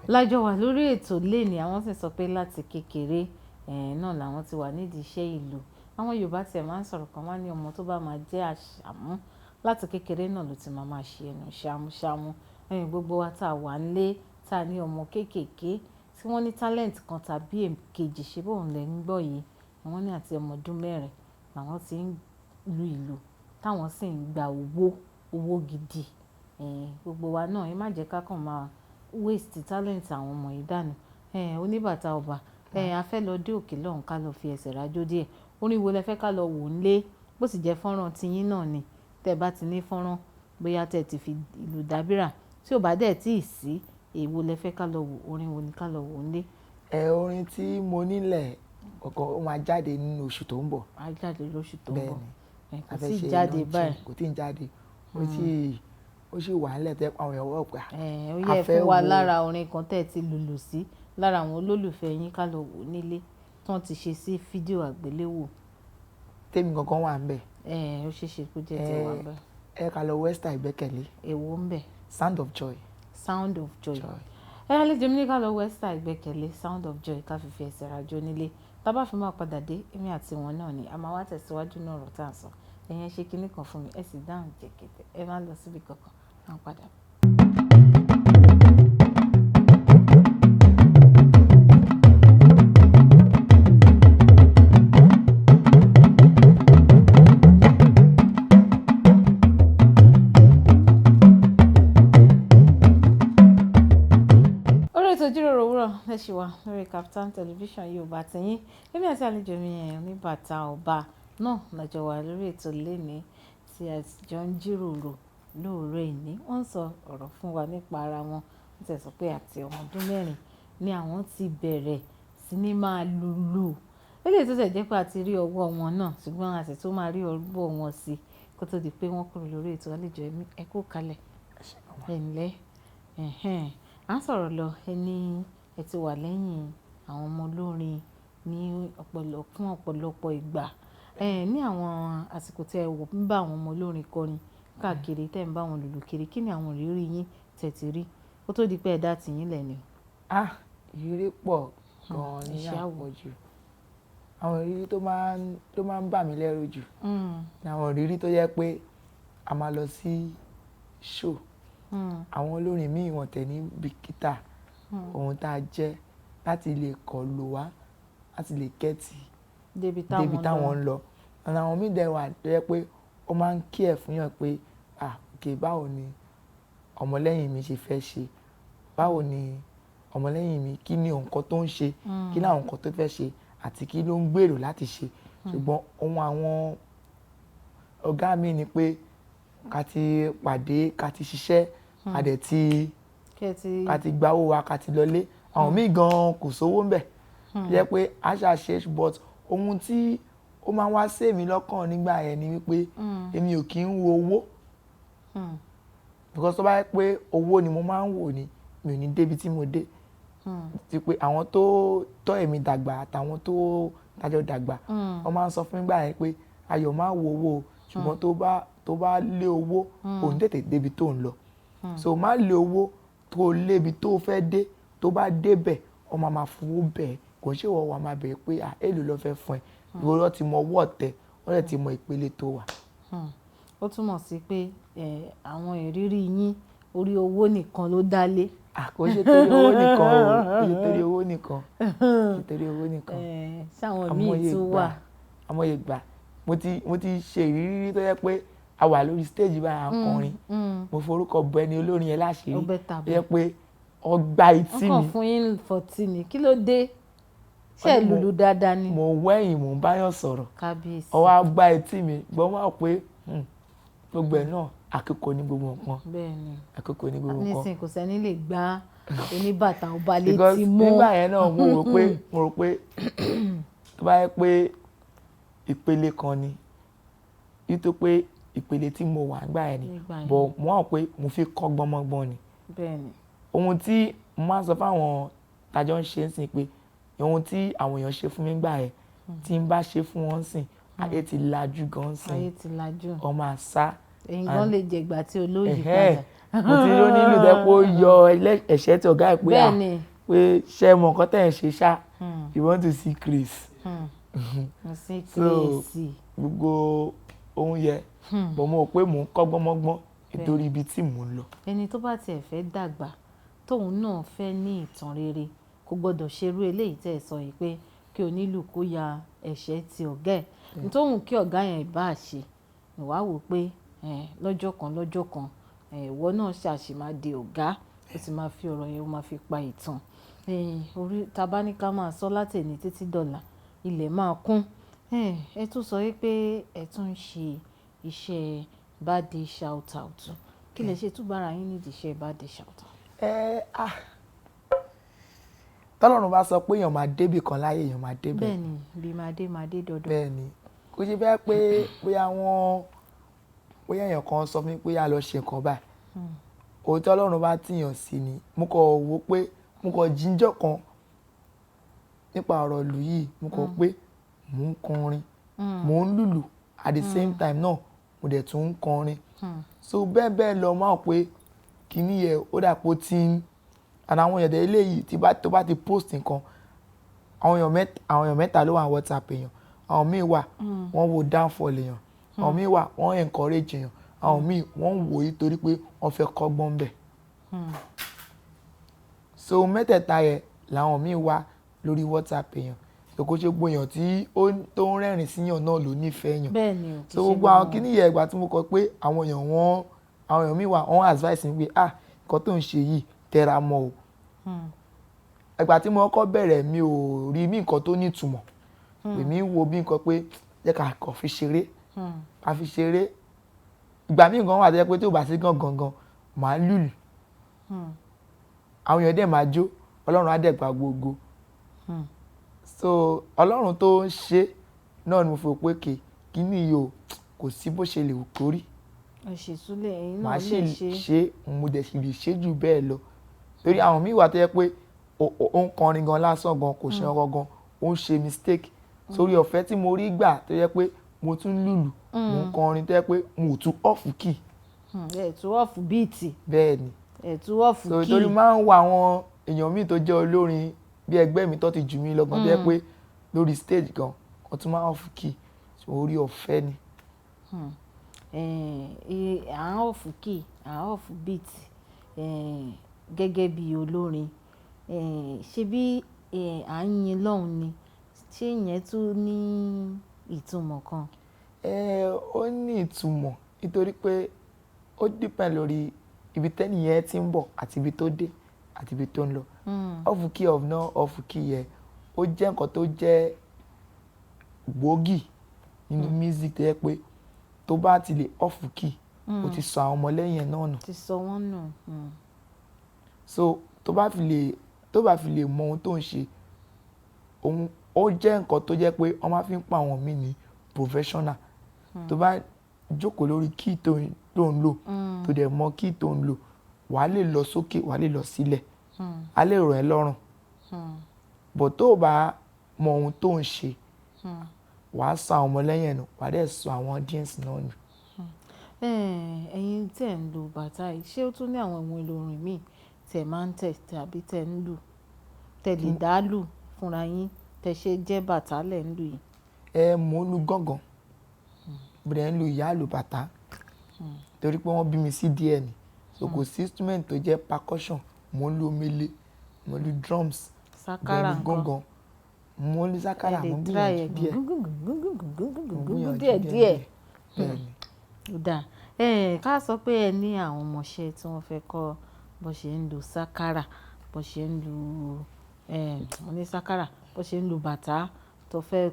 Speaker 1: Lájọ wà lórí ètò léèní, àwọn sì sọ pé láti kékeré, náà làwọn ti wà nídìí iṣẹ́ ìlú. Àwọn Yorùbá tí ẹ máa ń sọ̀rọ̀ kan máa ń ní ọmọ tó bá máa jẹ́ àṣàmú láti kékeré náà ló ti máa máa ṣe ẹnu ṣámúṣámú. Gbogbo wa tá wà nílé, tá ní ọmọ kéékèèké tí wọ́n ní talent kan tàbí èkejì, ṣe bóun lẹ̀ ń gbọ́ yìí. Wọ́n ní àti ọmọ ọdún 4 làwọn ti ń lu ìlú, táwọn sì ń gba owó, owó gidi. Gbogbo wa náà ẹ má jẹ́ ká kàn máa waste talent àwọn ọmọ yìí dànù. Oníbàtà ọba, a fẹ́ lọ dé òkè lọ́hùn ká lọ fi ẹsẹ̀ rajó díẹ̀. Orin wo lẹ fẹ́ ká lọ wò nílé? Bó sì jẹ́ fọ́nrán tí yín náà ni. Tẹ bá ti ní fọ́nrán, bóyá tẹ ti fi ìlú dábírà, tí ò bá dẹ̀ tíì sí, èwo lẹ fẹ́ ká lọ wò? Orin wo ni ká lọ wò nílé?
Speaker 2: Orin tí mo nílẹ̀ kọ̀ọ̀kan ó máa jáde nínú oṣù tó ń bọ̀.
Speaker 1: Á jáde lóṣù tó ń bọ̀.
Speaker 2: Bẹ́ẹ̀ ni.
Speaker 1: Kò
Speaker 2: A fẹ́
Speaker 1: tíì
Speaker 2: ṣe
Speaker 1: jáde
Speaker 2: launching,
Speaker 1: báyìí.
Speaker 2: kò tíì jáde. Ó sì wà nílẹ̀ tó jẹ́ pé àwọn èèyàn wọ́n pé
Speaker 1: Ó
Speaker 2: a
Speaker 1: yẹ
Speaker 2: fẹ́
Speaker 1: fún wa
Speaker 2: wo.
Speaker 1: lára orin kan tẹ ti lùlù sí lára àwọn olólùfẹ́ yín ká lọ wò nílé tí wọ́n ti ṣe sí fídíò àgbéléwò.
Speaker 2: Tèmi gangan wà níbẹ̀.
Speaker 1: Ó ṣe é ṣe kó jẹ́ tí ẹ wà níbẹ̀.
Speaker 2: Ẹ ká lọ wo Esther Ìgbẹ́kẹ̀lé.
Speaker 1: Èwo ń bẹ̀?
Speaker 2: Sound of Joy.
Speaker 1: Sound of Joy.
Speaker 2: Joy.
Speaker 1: Àlejò mi ní ká lọ wo Esther Ìgbẹ́kẹ̀lé, Sound of Joy, ká fi fi ẹsẹ̀ rajó nílé. Tá bá fi máa padà dé, èmi àti wọn náà ni a máa wá tẹ̀síwájú nínú ọ̀rọ̀ tí à ń sọ. Ẹ̀yin ẹ ṣe kíní kan fún mi, ẹ sì dáhùn jẹ̀kẹ̀tẹ̀, ẹ má lọ síbi kankan, à ń padà. Orí ètò ìjíròrò òwúrọ̀ lẹ ṣì wà lórí Kaftan Television Yorùbá tiyín. Èmi àti àlejò mi Oníbàtà ọba náà lájọ wà lórí ètò léèní tí a jọ ń jíròrò lóòrè ní. Wọ́n ń sọ ọ̀rọ̀ fún wa nípa ara wọn. Wọ́n tẹ̀ sọ pé àti ọmọ ọdún 4 ni àwọn ti bẹ̀rẹ̀ sí ní máa lùlù. Eléyìí tó tẹ̀ jẹ́ pé a ti rí ọwọ́ wọn náà, ṣùgbọ́n a sì tún máa rí ọwọ́ wọn sí kó tó di pé wọ́n kúrò lórí ètò. Àlejò mi, ẹ kú kalẹ̀. Ẹ ǹlẹ́. Ẹ̀hẹn. À ń sọ̀rọ̀ lọ, ẹ ní ẹ ti wà lẹ́yìn àwọn ọmọ olórin ní fún ọ̀pọ̀lọpọ̀ ìgbà. Ní àwọn àsìkò tí ẹ wò ń bá àwọn ọmọ olórin kọrin káàkiri, tí ẹ ń bá wọn lùlù kiri, kí ni àwọn ìrírí yín tẹ ti rí kó tó di pé ẹ dá tiyín lẹ̀ ni?
Speaker 2: Ìrírí pọ̀ gan-an ní
Speaker 1: Ẹ ṣe àwò.
Speaker 2: àpọ̀jù. Àwọn ìrírí tó máa ń bà mí lẹ́rù jù ni àwọn ìrírí tó jẹ́ pé a máa lọ sí show. Àwọn olórin míì wọ́n tẹ̀ ní bìkítà ohun tá a jẹ́ láti lè kọ̀ lò wá, láti lè kẹ́tì
Speaker 1: débi
Speaker 2: débi táwọn ń lọ. And àwọn míì dẹ̀ wà tó jẹ́ pé ó máa ń care fún yàn pé, okay, báwo ni ọmọlẹ́yìn mi ṣe fẹ́ ṣe? Báwo ni ọmọlẹ́yìn mi, kí ni nǹkan tó ń ṣe? Kí ni àwọn nǹkan tó fẹ́ ṣe? Àti kí ló ń gbèrò láti ṣe? Ṣùgbọ́n ohun àwọn ọ̀gá mi ni pé ká ti pàdé, ká ti ṣiṣẹ́, ká dẹ̀ ti, ká ti gba owó wa, ká ti lọlé. Àwọn míì gan kò sówó ń bẹ̀. Tó jẹ́ pé a ṣà ṣe, but ohun tí ó máa ń wá sí èmi lọ́kàn nígbà yẹn ni wípé èmi ò kí ń wo owó. Because tó bá jẹ́ pé owó ni mo máa ń wò ni, mi ò ní dé ibi tí mo dé. Tí pé àwọn tó tọ́ èmi dàgbà àtàwọn tó tajọ dàgbà, wọ́n máa ń sọ fún mi nígbà yẹn pé Ayọ̀ má wo owó o, ṣùgbọ́n tó bá lé owó, ò ní tètè dé ibi tó ń lọ. So má lé owó tó lé ibi tó fẹ́ dé, tó bá dé bẹ̀, wọ́n máa ma fowó bẹ̀ ẹ́. Kò ṣe ìwọ wà máa bẹ̀rẹ̀ pé, èló ló fẹ́ fún ẹ. Ìwọ ló ti mọ owó ọ̀tẹ̀, wọ́n dẹ̀ ti mọ ìpele tó wà.
Speaker 1: Ó túmọ̀ sí pé, àwọn ìrírí yín orí owó nìkan ló dá lé.
Speaker 2: Kò ṣe torí owó nìkan o, kò ṣe torí owó nìkan, kò ṣe torí owó nìkan.
Speaker 1: Ṣé àwọn míì tún wà?
Speaker 2: Àmọye ìgbà Mo ti ṣe ìrírí tó yẹ pé a wà lórí stage báyìí, à ń kọrin. Mo forúkọ bọ ẹni olórin yẹn láṣìírí.
Speaker 1: Ó better.
Speaker 2: Tó yẹ pé ọgbà
Speaker 1: Wọ́n
Speaker 2: etí
Speaker 1: kàn
Speaker 2: mi.
Speaker 1: fún yín fọ̀tí ni. Kí ló dé? Ṣé ẹ
Speaker 2: Wọ́n ní
Speaker 1: lùlù dáadáa ni?
Speaker 2: Mo wẹ̀yìn, mò ń báyọ̀ sọ̀rọ̀.
Speaker 1: Kábíyèsí.
Speaker 2: Ọwọ́ á gbá etí mi gbọ́n máa pé gbogbo ẹ̀ náà, àkókò ní gbogbo nǹkan.
Speaker 1: Bẹ́ẹ̀ ni.
Speaker 2: Àkókò ní gbogbo nǹkan.
Speaker 1: Nísìnyí, kò sẹ́ni lè gbá oníbàtà ọba
Speaker 2: Because
Speaker 1: létí mọ́.
Speaker 2: nígbà yẹn náà, mo rò pé tó bá yẹ pé ìpele kan ni, nítorí pé ìpele tí mo wà nígbà yẹn ni.
Speaker 1: Nígbà yẹn.
Speaker 2: But mo wà pé mo fi kọ́ gbọ́nmọ́gbọ́n ni.
Speaker 1: Bẹ́ẹ̀ ni.
Speaker 2: Ohun tí mo máa ń sọ fáwọn tájọ́ ń ṣe ń sìn pé ohun tí àwọn èèyàn ṣe fún mi nígbà yẹn, tí n bá ṣe fún wọn sìn, ayé ti lajú gan sìn.
Speaker 1: Ayé ti lajú.
Speaker 2: Wọ́n máa sá.
Speaker 1: Ẹ̀yin gan lè jẹ̀gbà tí olóyè padà.
Speaker 2: Mo ti rí onílù tẹ́ pé ó yọ ẹ̀ṣẹ́ tí ọ̀gá ẹ̀ pé à
Speaker 1: Bẹ́ẹ̀ ni.
Speaker 2: pé ṣé ẹ mọ nǹkan tẹ́ ẹ̀ ń ṣe ṣá? You want to see Chris?
Speaker 1: Mo sí
Speaker 2: So,
Speaker 1: kíyèsí.
Speaker 2: gbogbo ohun yẹ, but mo rò pé mò ń kọ́ gbọ́nmọ́gbọ́n nítorí ibi tí mò ń lọ.
Speaker 1: Ẹni tó bá tiẹ̀ fẹ́ dàgbà, tóun náà fẹ́ ní ìtàn rere, kò gbọdọ̀ ṣerú eléyìí tẹ́ ẹ sọ yìí pé kí onílù kó ya ẹ̀ṣẹ́ ti ọ̀gá ẹ̀. Tóun kí ọ̀gá yẹn bá ṣe, ìwà wò pé lọ́jọ́ kan lọ́jọ́ kan, ìwọ náà ṣàṣì máa di ọ̀gá, ó sì máa fi ọ̀rọ̀ yẹn, ó máa fi pa ìtàn. Orí ta bá ní ká máa sọ láti èní títí dọ̀la, ilẹ̀ máa kún. Ẹ tún sọ wípé ẹ tún ń ṣe iṣẹ́ birthday shout out. Kí lẹ ṣe tún bára yín nídìí iṣẹ́ birthday shout out?
Speaker 2: Ẹ ah, tọ́lọ́run bá sọ pé èèyàn máa débì kan láyé, èèyàn máa débẹ̀.
Speaker 1: Bẹ́ẹ̀ ni, bí máa dé máa dé dandan.
Speaker 2: Bẹ́ẹ̀ ni. Kò ṣe bẹ́ẹ̀ pé bóyá wọ́n, bóyá èèyàn kan sọ fún mi pé a lọ ṣe nǹkan báyìí. Òótọ́, Ọlọ́run bá tìyàn sí ni. Mo kàn wò pé mo kàn jíjọ́ kan nípa ọ̀rọ̀ ìlú yìí, mo kàn pé mò ń kọrin, mò ń lùlù, at the same time náà mo dẹ̀ tún ń kọrin. So bẹ́ẹ̀ bẹ́ẹ̀ lọ, máa pé kíní yẹn ó dà pé ó ti ń, and àwọn èèyàn dẹ̀ eléyìí tí bá tó bá ti post nǹkan, àwọn èèyàn mẹ́ta ló wà ní WhatsApp èèyàn. Àwọn míì wà, wọ́n wo downfall èèyàn. Àwọn míì wà, wọ́n encourage èèyàn. Àwọn míì, wọ́n ń wò ó torí pé wọ́n fẹ́ kọ́gbọ́n bẹ̀. So mẹ́tẹ̀ẹ̀ta yẹn làwọn míì wà lórí WhatsApp èèyàn. So kò ṣe gbogbo èèyàn tí ó tó ń rẹ́rìn síyàn náà ló nífẹ̀ẹ́ èèyàn.
Speaker 1: Bẹ́ẹ̀ ni o, kì í
Speaker 2: So
Speaker 1: ṣe
Speaker 2: gbogbo àwọn
Speaker 1: gbogbo.
Speaker 2: kíní yẹn, ìgbà tí mo kọ pé àwọn èèyàn wọn, àwọn èèyàn míì wà, wọ́n advice mi pé, "Ah, nǹkan tó ń ṣe yìí, tẹra mọ́ o." Ìgbà tí mo kọ́kọ́ bẹ̀rẹ̀, mi ò rí bí nǹkan tó ní ìtumọ̀. Èmi wo bí nǹkan pé jẹ́ ká kàn fi ṣeré, ká fi ṣeré. Ìgbà míì gan wà tó jẹ́ pé tí ò bá sí gángan gan, màá lùlù, àwọn èèyàn dẹ̀ máa jó, Ọlọ́run á dẹ̀ gba gbogbo. So Ọlọ́run tó ń ṣe náà ni mo fi rò pé kè kíní yìí o, kò sí bó ṣe lè wù kó rí.
Speaker 1: Ẹ ṣètúlẹ̀, ẹ̀yin
Speaker 2: Màá
Speaker 1: náà
Speaker 2: sì
Speaker 1: lè ṣe.
Speaker 2: ṣe, mo dẹ̀ sì lè ṣe jù bẹ́ẹ̀ lọ, torí àwọn míì wà tó jẹ́ pé ó ń kọrin gan lásán gan, kò ṣe ọkọ gan, ó ń ṣe mistake. Sórí ọ̀fẹ́ tí mo rí gbà tó jẹ́ pé mo tún lùlù, mo ń kọrin, tó jẹ́ pé mo ò tún off key.
Speaker 1: Ẹ̀ tún off beat.
Speaker 2: Bẹ́ẹ̀ ni.
Speaker 1: Ẹ̀ tún off
Speaker 2: So
Speaker 1: key.
Speaker 2: torí máa ń wo àwọn èèyàn míì tó jẹ́ olórin bí ẹgbẹ́ mi tó ti jù mí lọ gan, tó jẹ́ pé lórí stage gan, wọ́n tún máa off key. So orí ọ̀fẹ́ ni.
Speaker 1: À ń off key, à ń off beat, gẹ́gẹ́ bí olórin, ṣé bí à ń yin lọ́hùn ni, ṣé ìyẹn tún ní ìtumọ̀ kan?
Speaker 2: Ó ní ìtumọ̀, nítorí pé ó depend lórí ibi tẹ́nìyẹn tí ń bọ̀ àti ibi tó dé àti ibi tó ń lọ. Off key of not off key yẹn, ó jẹ́ nǹkan tó jẹ́ gbòógì nínú music, tó jẹ́ pé tó bá ti lè off key, ó ti sọ àwọn ọmọlẹ́yìn ẹ̀ náà nù.
Speaker 1: Ti sọ wọ́n nù.
Speaker 2: So tó bá fi lè mọ ohun tó ń ṣe, ohun ó jẹ́ nǹkan tó jẹ́ pé wọ́n máa fi ń pa àwọn míì ní professional. Tó bá jókòó lórí key tó ń lò, tó dẹ̀ mọ key tó ń lò, wàá lè lọ sókè, wàá lè lọ sílẹ̀, á lè rọ̀ ẹ́ lọ́rùn. But tó o bá mọ ohun tó ń ṣe, wàá sọ àwọn ọmọlẹ́yìn ẹ̀ nù, wàá dẹ̀ sọ àwọn audience náà nù.
Speaker 1: Ẹ̀yin tí ẹ̀ ń lo bàtà yìí, ṣé ó tún ní àwọn ohun èlò orin míì tí ẹ máa ń tẹ̀ tàbí tẹ̀ ń lù, tẹ lè dá lù fúnra yín, tẹ ṣe jẹ́ bàtà lẹ̀ ń lù yìí?
Speaker 2: Ẹ, mò ń lu gángan, mo dẹ̀ ń lu ìyáàlù bàtà, torí pé wọ́n bí mi sí díẹ̀ ni. So kò sí instrument tó jẹ́ percussion. Mò ń lu omele, mò ń lu drums, mo
Speaker 1: Sákárà
Speaker 2: ń lu
Speaker 1: ńkọ́?
Speaker 2: gángan, mò ń lu sákárà.
Speaker 1: Ẹ lè
Speaker 2: Mò ń
Speaker 1: try ẹ̀.
Speaker 2: gbìyànjú díẹ̀, mo ń gbìyànjú. Gbìyànjú
Speaker 1: díẹ̀díẹ̀.
Speaker 2: Bẹ́ẹ̀ ni.
Speaker 1: Ó dáa. Ká sọ pé ẹ ní àwọn ọmọọṣẹ́ tí wọ́n fẹ́ kọ́ bó ṣe ń lu sákárà, bó ṣe ń lu mo ní sákárà, bó ṣe ń lu bàtá, tó fẹ́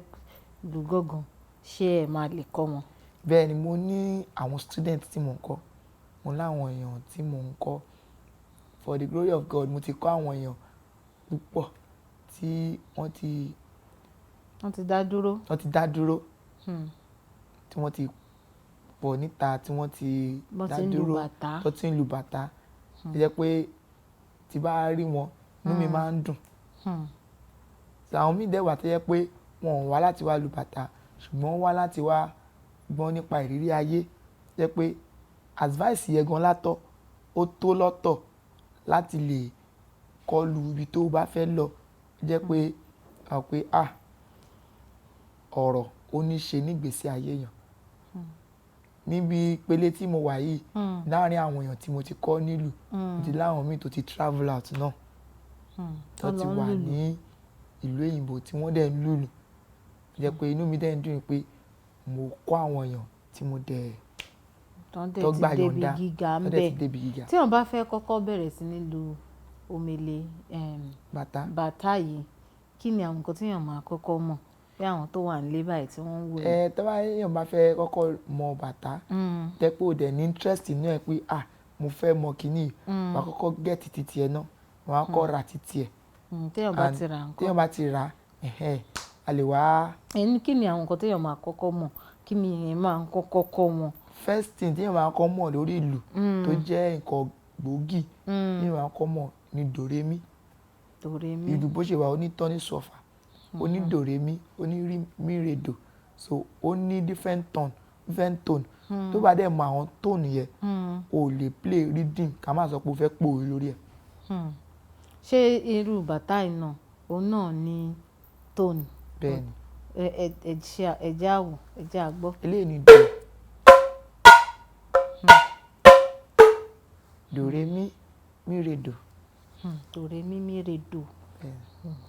Speaker 1: lu gángan, ṣé ẹ máa lè kọ́ wọn?
Speaker 2: Bẹ́ẹ̀ ni, mo ní àwọn student tí mò ń kọ́. Mo láwọn èèyàn tí mò ń kọ́. For the glory of God, mo ti kọ́ àwọn èèyàn púpọ̀ tí wọ́n ti
Speaker 1: Wọ́n ti dá dúró.
Speaker 2: Wọ́n ti dá dúró, tí wọ́n ti pọ̀ níta, tí wọ́n ti
Speaker 1: Bọ́n
Speaker 2: dá
Speaker 1: ti ń lu
Speaker 2: dúró,
Speaker 1: bàtá.
Speaker 2: tó ti ń lu bàtá. Ó jẹ́ pé tí bá rí wọn, inú mi máa ń dùn. So àwọn míì dẹ̀ wà tó jẹ́ pé wọn ò wá láti wá lu bàtá, ṣùgbọ́n wọ́n wá láti wá gbọ́n nípa ìrírí ayé. Ó jẹ́ pé advice yẹn gan látọ̀, ó tó lọ́tọ̀ láti lè kọlu ibi tó bá fẹ́ lọ. Ó jẹ́ pé, a pé, ah, ọ̀rọ̀ ó ní ṣe ní ìgbésí ayé èèyàn. Níbi ìpele tí mo wà yìí, láàárín àwọn èèyàn tí mo ti kọ́ nílùú, mo ti láwọn míì tó ti travel out náà, tó
Speaker 1: Tó
Speaker 2: ti
Speaker 1: lọ ń
Speaker 2: wà
Speaker 1: lùlù.
Speaker 2: ní ìlú òyìnbó tí wọ́n dẹ̀ ń lùlù. Ó jẹ́ pé inú mi dẹ̀ ń dùn pé mo kọ́ àwọn èèyàn tí mo dẹ̀
Speaker 1: Tán dẹ̀
Speaker 2: tó
Speaker 1: ti
Speaker 2: gbà
Speaker 1: débi
Speaker 2: yọ̀ǹda,
Speaker 1: gíga ń
Speaker 2: tó dẹ̀
Speaker 1: bẹ̀.
Speaker 2: ti débi gíga.
Speaker 1: Tí èèyàn bá fẹ́ kọ́kọ́ bẹ̀rẹ̀ sí ní lu omele,
Speaker 2: Bàtá.
Speaker 1: bàtá yìí, kí ni àwọn nǹkan tí èèyàn máa kọ́kọ́ mọ̀? Bí àwọn tó wà nílé báyìí tí wọ́n ń wò yín.
Speaker 2: Ẹ tó bá èèyàn bá fẹ́ kọ́kọ́ mọ bàtá, tẹ́ pé ó dẹ̀ ní interest nínú ẹ pé, ah, mo fẹ́ mọ kíní yìí, wà á kọ́kọ́ get titi ẹ náà, wà á kọ́kọ́ ra titi ẹ.
Speaker 1: Tí èèyàn bá
Speaker 2: And
Speaker 1: ti ra nǹkan.
Speaker 2: tí èèyàn bá ti rà, ẹ̀hẹn, a lè wá.
Speaker 1: Ẹni kí ni àwọn nǹkan tí èèyàn máa kọ́kọ́ mọ̀? Kí ni èèyàn máa ń kọ́kọ́ kọ́ wọn?
Speaker 2: First thing tí èèyàn máa kọ́ mọ̀ lórí ìlù tó jẹ́ nǹkan gbòógì, tí èèyàn máa kọ́ mọ̀ ní dòrémí.
Speaker 1: Dòrémí.
Speaker 2: Ìlù bó ṣe wà, ó ní tonic sol-fa, ó ní dòrémí, ó ní mí re dò. So ó ní different tone, different tone. Tó bá dẹ̀ mọ àwọn tone yẹn, o lè play rhythm, ká má sọ pé o fẹ́ pòwe lórí ẹ̀.
Speaker 1: Ṣé irú bàtá yìí náà, òun náà ní tone?
Speaker 2: Bẹ́ẹ̀ ni.
Speaker 1: Ẹ ṣe, ẹ jẹ́ á wò, ẹ jẹ́ á gbọ́.
Speaker 2: Eléyìí ni dò. Dòrémí, mí re dò.
Speaker 1: Dòrémí, mí re dò.
Speaker 2: Bẹ́ẹ̀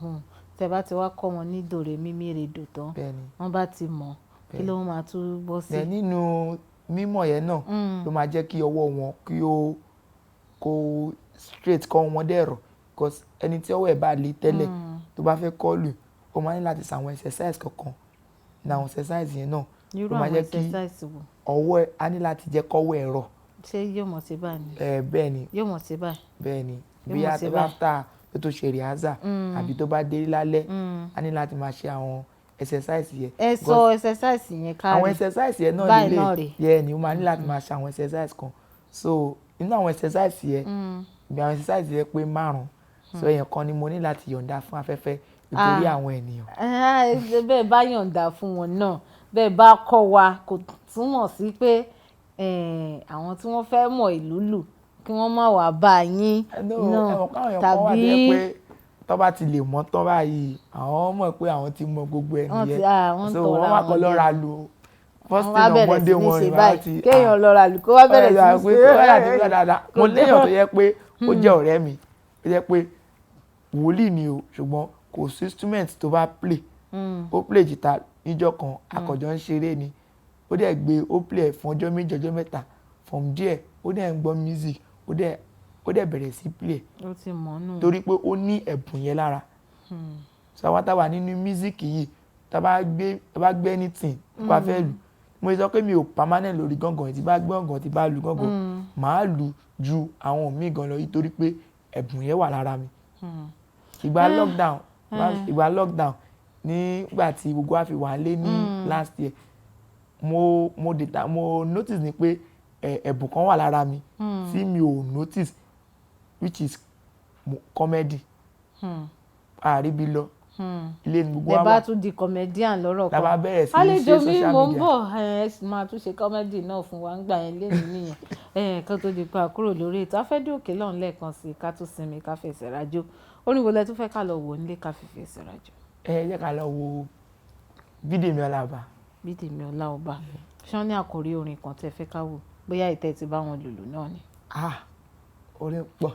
Speaker 2: ni.
Speaker 1: Tẹ bá ti wá kọ́ wọn ní dòrémí, mí re dò tán,
Speaker 2: Bẹ́ẹ̀ ni.
Speaker 1: wọ́n bá ti mọ̀, kí ló máa tún bọ́ sí?
Speaker 2: Then nínú mímọ̀ yẹn náà ló máa jẹ́ kí ọwọ́ wọn kí ó kó straight, kọ́ wọn dẹ̀ rọ̀. Because ẹni tí ọwọ́ ẹ̀ bá le tẹ́lẹ̀, tó bá fẹ́ kọ́ lù, ó máa ní láti ṣe àwọn exercise kankan. Ní àwọn exercise yẹn náà
Speaker 1: Irú
Speaker 2: ló máa
Speaker 1: àwọn
Speaker 2: jẹ́ kí
Speaker 1: exercise wo?
Speaker 2: ọwọ́ ẹ̀ á ní láti jẹ́ kọ́wọ́ ẹ̀ rọ̀.
Speaker 1: Ṣé yóò mọ̀ sí báyìí ni?
Speaker 2: Ẹ bẹ́ẹ̀ ni.
Speaker 1: Yóò mọ̀ sí báyìí.
Speaker 2: Bẹ́ẹ̀ ni.
Speaker 1: Yóò
Speaker 2: Bí
Speaker 1: mọ̀
Speaker 2: a
Speaker 1: sí
Speaker 2: tó bá
Speaker 1: báyìí.
Speaker 2: after tó ṣe rehearsal àbí tó bá dé lálẹ́, á ní láti máa ṣe àwọn exercise yẹn.
Speaker 1: Ẹ sọ exercise yẹn ká
Speaker 2: Àwọn
Speaker 1: rí.
Speaker 2: exercise yẹn náà
Speaker 1: Báyìí
Speaker 2: nílé
Speaker 1: náà rè.
Speaker 2: yẹn ni ó máa ní láti máa ṣe àwọn exercise kan. So nínú àwọn exercise yẹn, ìgbà àwọn exercise yẹn pé márùn-ún. So èèyàn kan ni mo ní láti yọ̀ǹda fún afẹ́fẹ́ nítorí àwọn ènìyàn.
Speaker 1: Bẹ́ẹ̀ bá yọ̀ǹda fún wọn náà, bẹ́ẹ̀ bá kọ́ wa, kò túmọ̀ sí pé àwọn tí wọ́n fẹ́ mọ̀ ìlú lù kí wọ́n má wá bá yín
Speaker 2: No,
Speaker 1: náà
Speaker 2: ẹ̀wọ̀n káwọn èèyàn kan wà tó jẹ́ pé tó bá ti lè mọ̀ tán báyìí, àwọn mọ̀ pé àwọn ti mọ gbogbo ẹ̀
Speaker 1: Wọ́n ti
Speaker 2: nìyẹn.
Speaker 1: wọ́n ń
Speaker 2: So
Speaker 1: tọra
Speaker 2: wọ́n wá
Speaker 1: wọn
Speaker 2: kọ́
Speaker 1: jẹ.
Speaker 2: lọ́ra lu first
Speaker 1: Wọ́n
Speaker 2: thing
Speaker 1: wá
Speaker 2: on
Speaker 1: bẹ̀rẹ̀
Speaker 2: Monday
Speaker 1: sí ní
Speaker 2: morning,
Speaker 1: ṣe
Speaker 2: wọ́n á
Speaker 1: báyìí.
Speaker 2: ti
Speaker 1: Kéèyàn lọ ra lù kó wá bẹ̀rẹ̀ sí ní ṣe.
Speaker 2: dáadáa. Mo léèyàn tó yẹ pé ó jẹ́ ọ̀rẹ́ mi, ó jẹ́ pé wòlíì ni o, ṣùgbọ́n kò sí instrument tó bá play. Ó play guitar níjọ́ kan, akọ̀jọ́ ń ṣeré ni. Ó dẹ̀ gbé, ó play ẹ̀ fún ọjọ́ 2, ọjọ́ 3. From there, ó dẹ̀ ń gbọ́ music, ó dẹ̀ bẹ̀rẹ̀ sí play.
Speaker 1: Ó ti mọ̀ nù.
Speaker 2: Torí pé ó ní ẹ̀bùn yẹn lára. So àwa tá wà nínú music yìí, tá bá gbé anything tó bá fẹ́ lù, mo sọ pé mi ò permanent lórí gángan, tí bá gbé gángan, tí bá lu gángan, màá lù ju àwọn míì gan lọ nítorí pé ẹ̀bùn yẹn wà lára mi. Ìgbà lockdown, nígbà tí gbogbo wa fi wà lé ní last year, mo notice ni pé ẹ̀bùn kan wà lára mi tí mi ò notice, which is comedy. Àríbi lọ, ilé ní gbogbo
Speaker 1: Lẹ
Speaker 2: wa
Speaker 1: bá
Speaker 2: wà.
Speaker 1: tún di comedian lọ́rọ̀
Speaker 2: La
Speaker 1: kan.
Speaker 2: bá bẹ̀rẹ̀ sí ní ṣe
Speaker 1: Àlejò mi,
Speaker 2: social
Speaker 1: mò ń
Speaker 2: media.
Speaker 1: bọ̀. Ẹ sì máa tún ṣe comedy náà fún wa ńgbà yẹn lẹ́nu nìyẹn. Kó tó di pa kúrò lórí ètò afẹ́dé òkè lọ́hùn lẹ́ẹ̀kan sí i, ká tún sinmi, ká fẹsẹ̀ rájò. Orin wo lẹ tún fẹ́ ká lọ wò nílé ká fi fẹsẹ̀ rájò?
Speaker 2: Ẹ jẹ́ ká lọ wo Bídèmí Ọláọba.
Speaker 1: Bídèmí Ọláọba. Ṣé wọ́n ní àkòrí orin kan tẹ́ fẹ́ ká wò? Bóyá ìtẹ́ ti bá wọn lùlù náà ni.
Speaker 2: Ah, orin pọ̀,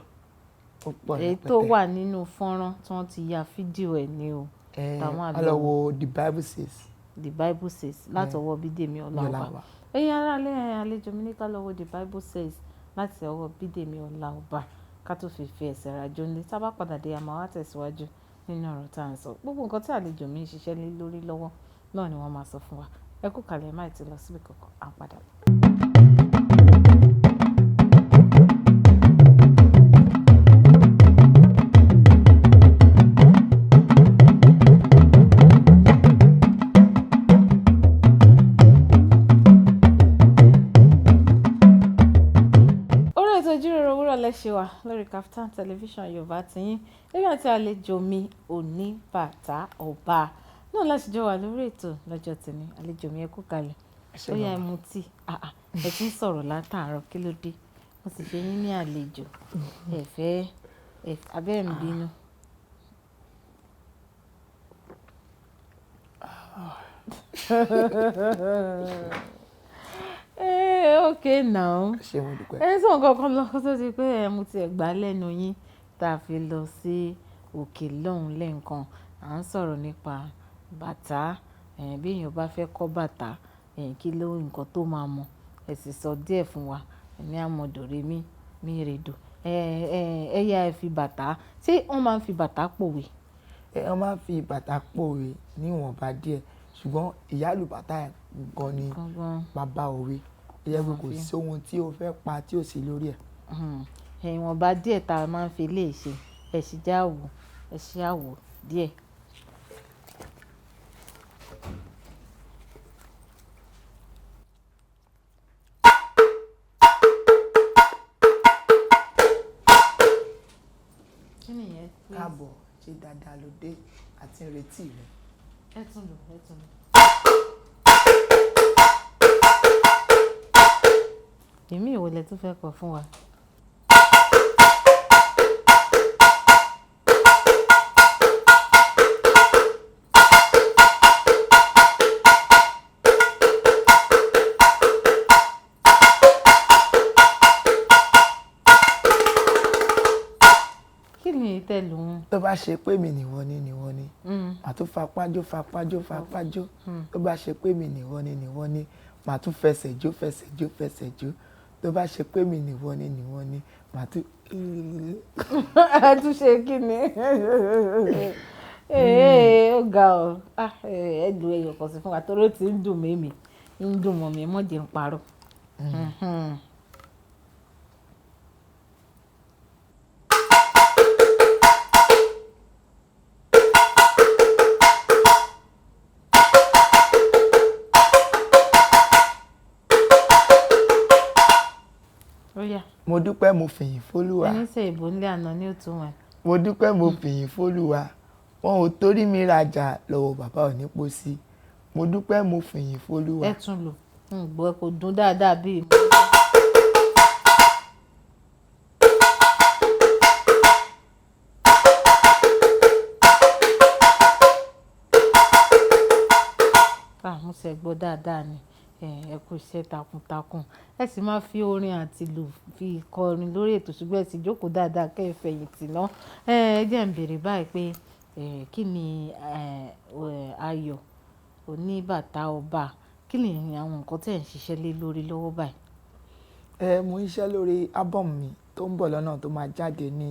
Speaker 2: ó pọ̀
Speaker 1: Èyí tó
Speaker 2: rẹpẹtẹ.
Speaker 1: wà nínú fọ́nrán tí wọ́n ti ya fídíò ẹ̀ ní o.
Speaker 2: Ẹ
Speaker 1: Táwọn
Speaker 2: á
Speaker 1: àlọ́
Speaker 2: lọ wo The Bible Says.
Speaker 1: The Bible Says látọwọ́ Bídèmí Ọláọba.
Speaker 2: Ọláọba.
Speaker 1: Ẹ̀yin aráalé, àlejò mi ní ká lọ wo The Bible Says láti ọwọ́ Bídèmí Ọláọba ká tó fi ẹsẹ̀ rajó nílé. Tá bá padà dé, a máa wá tẹ̀síwájú nínú ọ̀rọ̀ tá à ń sọ. Gbogbo nǹkan tí àlejò mi ń ṣiṣẹ́ lé lórí lọ́wọ́ náà ni wọ́n máa sọ fún wa. Ẹ kú kalẹ̀, má ì tí lọ síbi kankan, à ń padà bọ̀. Orí ètò ìjíròrò òwúrọ̀ lẹ ṣe wà lórí Kaftan Television Yorùbá tiyín. Èmi àti àlejò mi Oníbàtà Ọba náà láti jọ wà lórí ètò lọ́jọ́ tèmi. Àlejò mi, ẹ kú kalẹ̀.
Speaker 2: Ẹ ṣé
Speaker 1: Ó yá, ẹ
Speaker 2: màmá.
Speaker 1: mu tíì. Ẹ ti ń sọ̀rọ̀ látàárọ̀, kí ló dé? Mo sì ṣe yín ní àlejò. Ẹ fẹ́ ẹ abẹ́ ń bínú. Okay now.
Speaker 2: Ẹ ṣé, mo dúpẹ́.
Speaker 1: Ẹ sọ nǹkan kan lọ kó tó di pé ẹ mú tí ẹ gbà lẹ́nu yín tá a fi lọ sí òkè lọ́hùn lẹ́ẹ̀kan. À ń sọ̀rọ̀ nípa bàtà. Bí èèyàn bá fẹ́ kọ́ bàtà, kí ló nǹkan tó máa mọ̀? Ẹ sì sọ díẹ̀ fún wa. Ẹni á mọ dòrémí, mí rèdò. Ẹ yá ẹ fi bàtà. Ṣé wọ́n máa ń fi bàtà pòwe?
Speaker 2: Wọ́n máa ń fi bàtà pòwe níwọ̀nba díẹ̀, ṣùgbọ́n ìyálù bàtà gan ni
Speaker 1: Gangan.
Speaker 2: bàbá òwe. Ó jẹ́ pé kò sí ohun tí o fẹ́ pa tí ò sí lórí ẹ̀.
Speaker 1: Ìwọ̀nba díẹ̀ tá a máa ń fi lè ṣe. Ẹ sì já wò, ẹ ṣe àwò díẹ̀. Kí nìyẹn?
Speaker 2: Káàbọ̀, ṣe dáadáa ló dé àti ń retí rẹ.
Speaker 1: Ẹ tún lò, ẹ tún lò. Èmi ìwo lẹ tún fẹ́ kọ fún wa. Kí ni tẹ́ lò ń?
Speaker 2: Tó bá ṣe pé mi nìwọ ni nìwọ ni, màá tún fapájó fapájó fapájó. Tó bá ṣe pé mi nìwọ ni nìwọ ni, màá tún fẹsẹ̀ jó fẹsẹ̀ jó fẹsẹ̀ jó. Tó bá ṣe pé mi nìwọ ni nìwọ ni, màá tún.
Speaker 1: Ẹ tún ṣe kí ni? Ó ga ọ́. Ẹ lu ẹyọ kan sí fún wa torí ó ti ń dùn mí mi, ń dùn mọ́ mi, mọ́ jẹ́ ń parọ́. Ó yá.
Speaker 2: Mo dúpẹ́, mo fìyìn f'Olúwa.
Speaker 1: Ẹni ṣe ìbò nílé àná ní òtún wọn.
Speaker 2: Mo dúpẹ́, mo fìyìn f'Olúwa. Wọn ò torí mi rajà lọ́wọ́ bàbá onípósí. Mo dúpẹ́, mo fìyìn f'Olúwa.
Speaker 1: Ẹ tún lò. N gbọ́ kò dún dáadáa bí. Mo ṣe gbọ́ dáadáa ni. Ẹ kú iṣẹ́ takuntakun. Ẹ sì máa fi orin àti ìlù fi kọrin lórí ètò, ṣùgbọ́n ẹ sì jókòó dáadáa kí ẹ fẹ̀yìntì ná. Ẹ jẹ́ ń bèèrè báyìí pé kí ni Ayọ̀ Oníbàtà Ọba? Kí ni àwọn nǹkan tí ẹ̀ ń ṣiṣẹ́ lé lórí lọ́wọ́ báyìí?
Speaker 2: Mo ń ṣiṣẹ́ lórí album mi tó ń bọ̀ lọ́nà tó máa jáde ní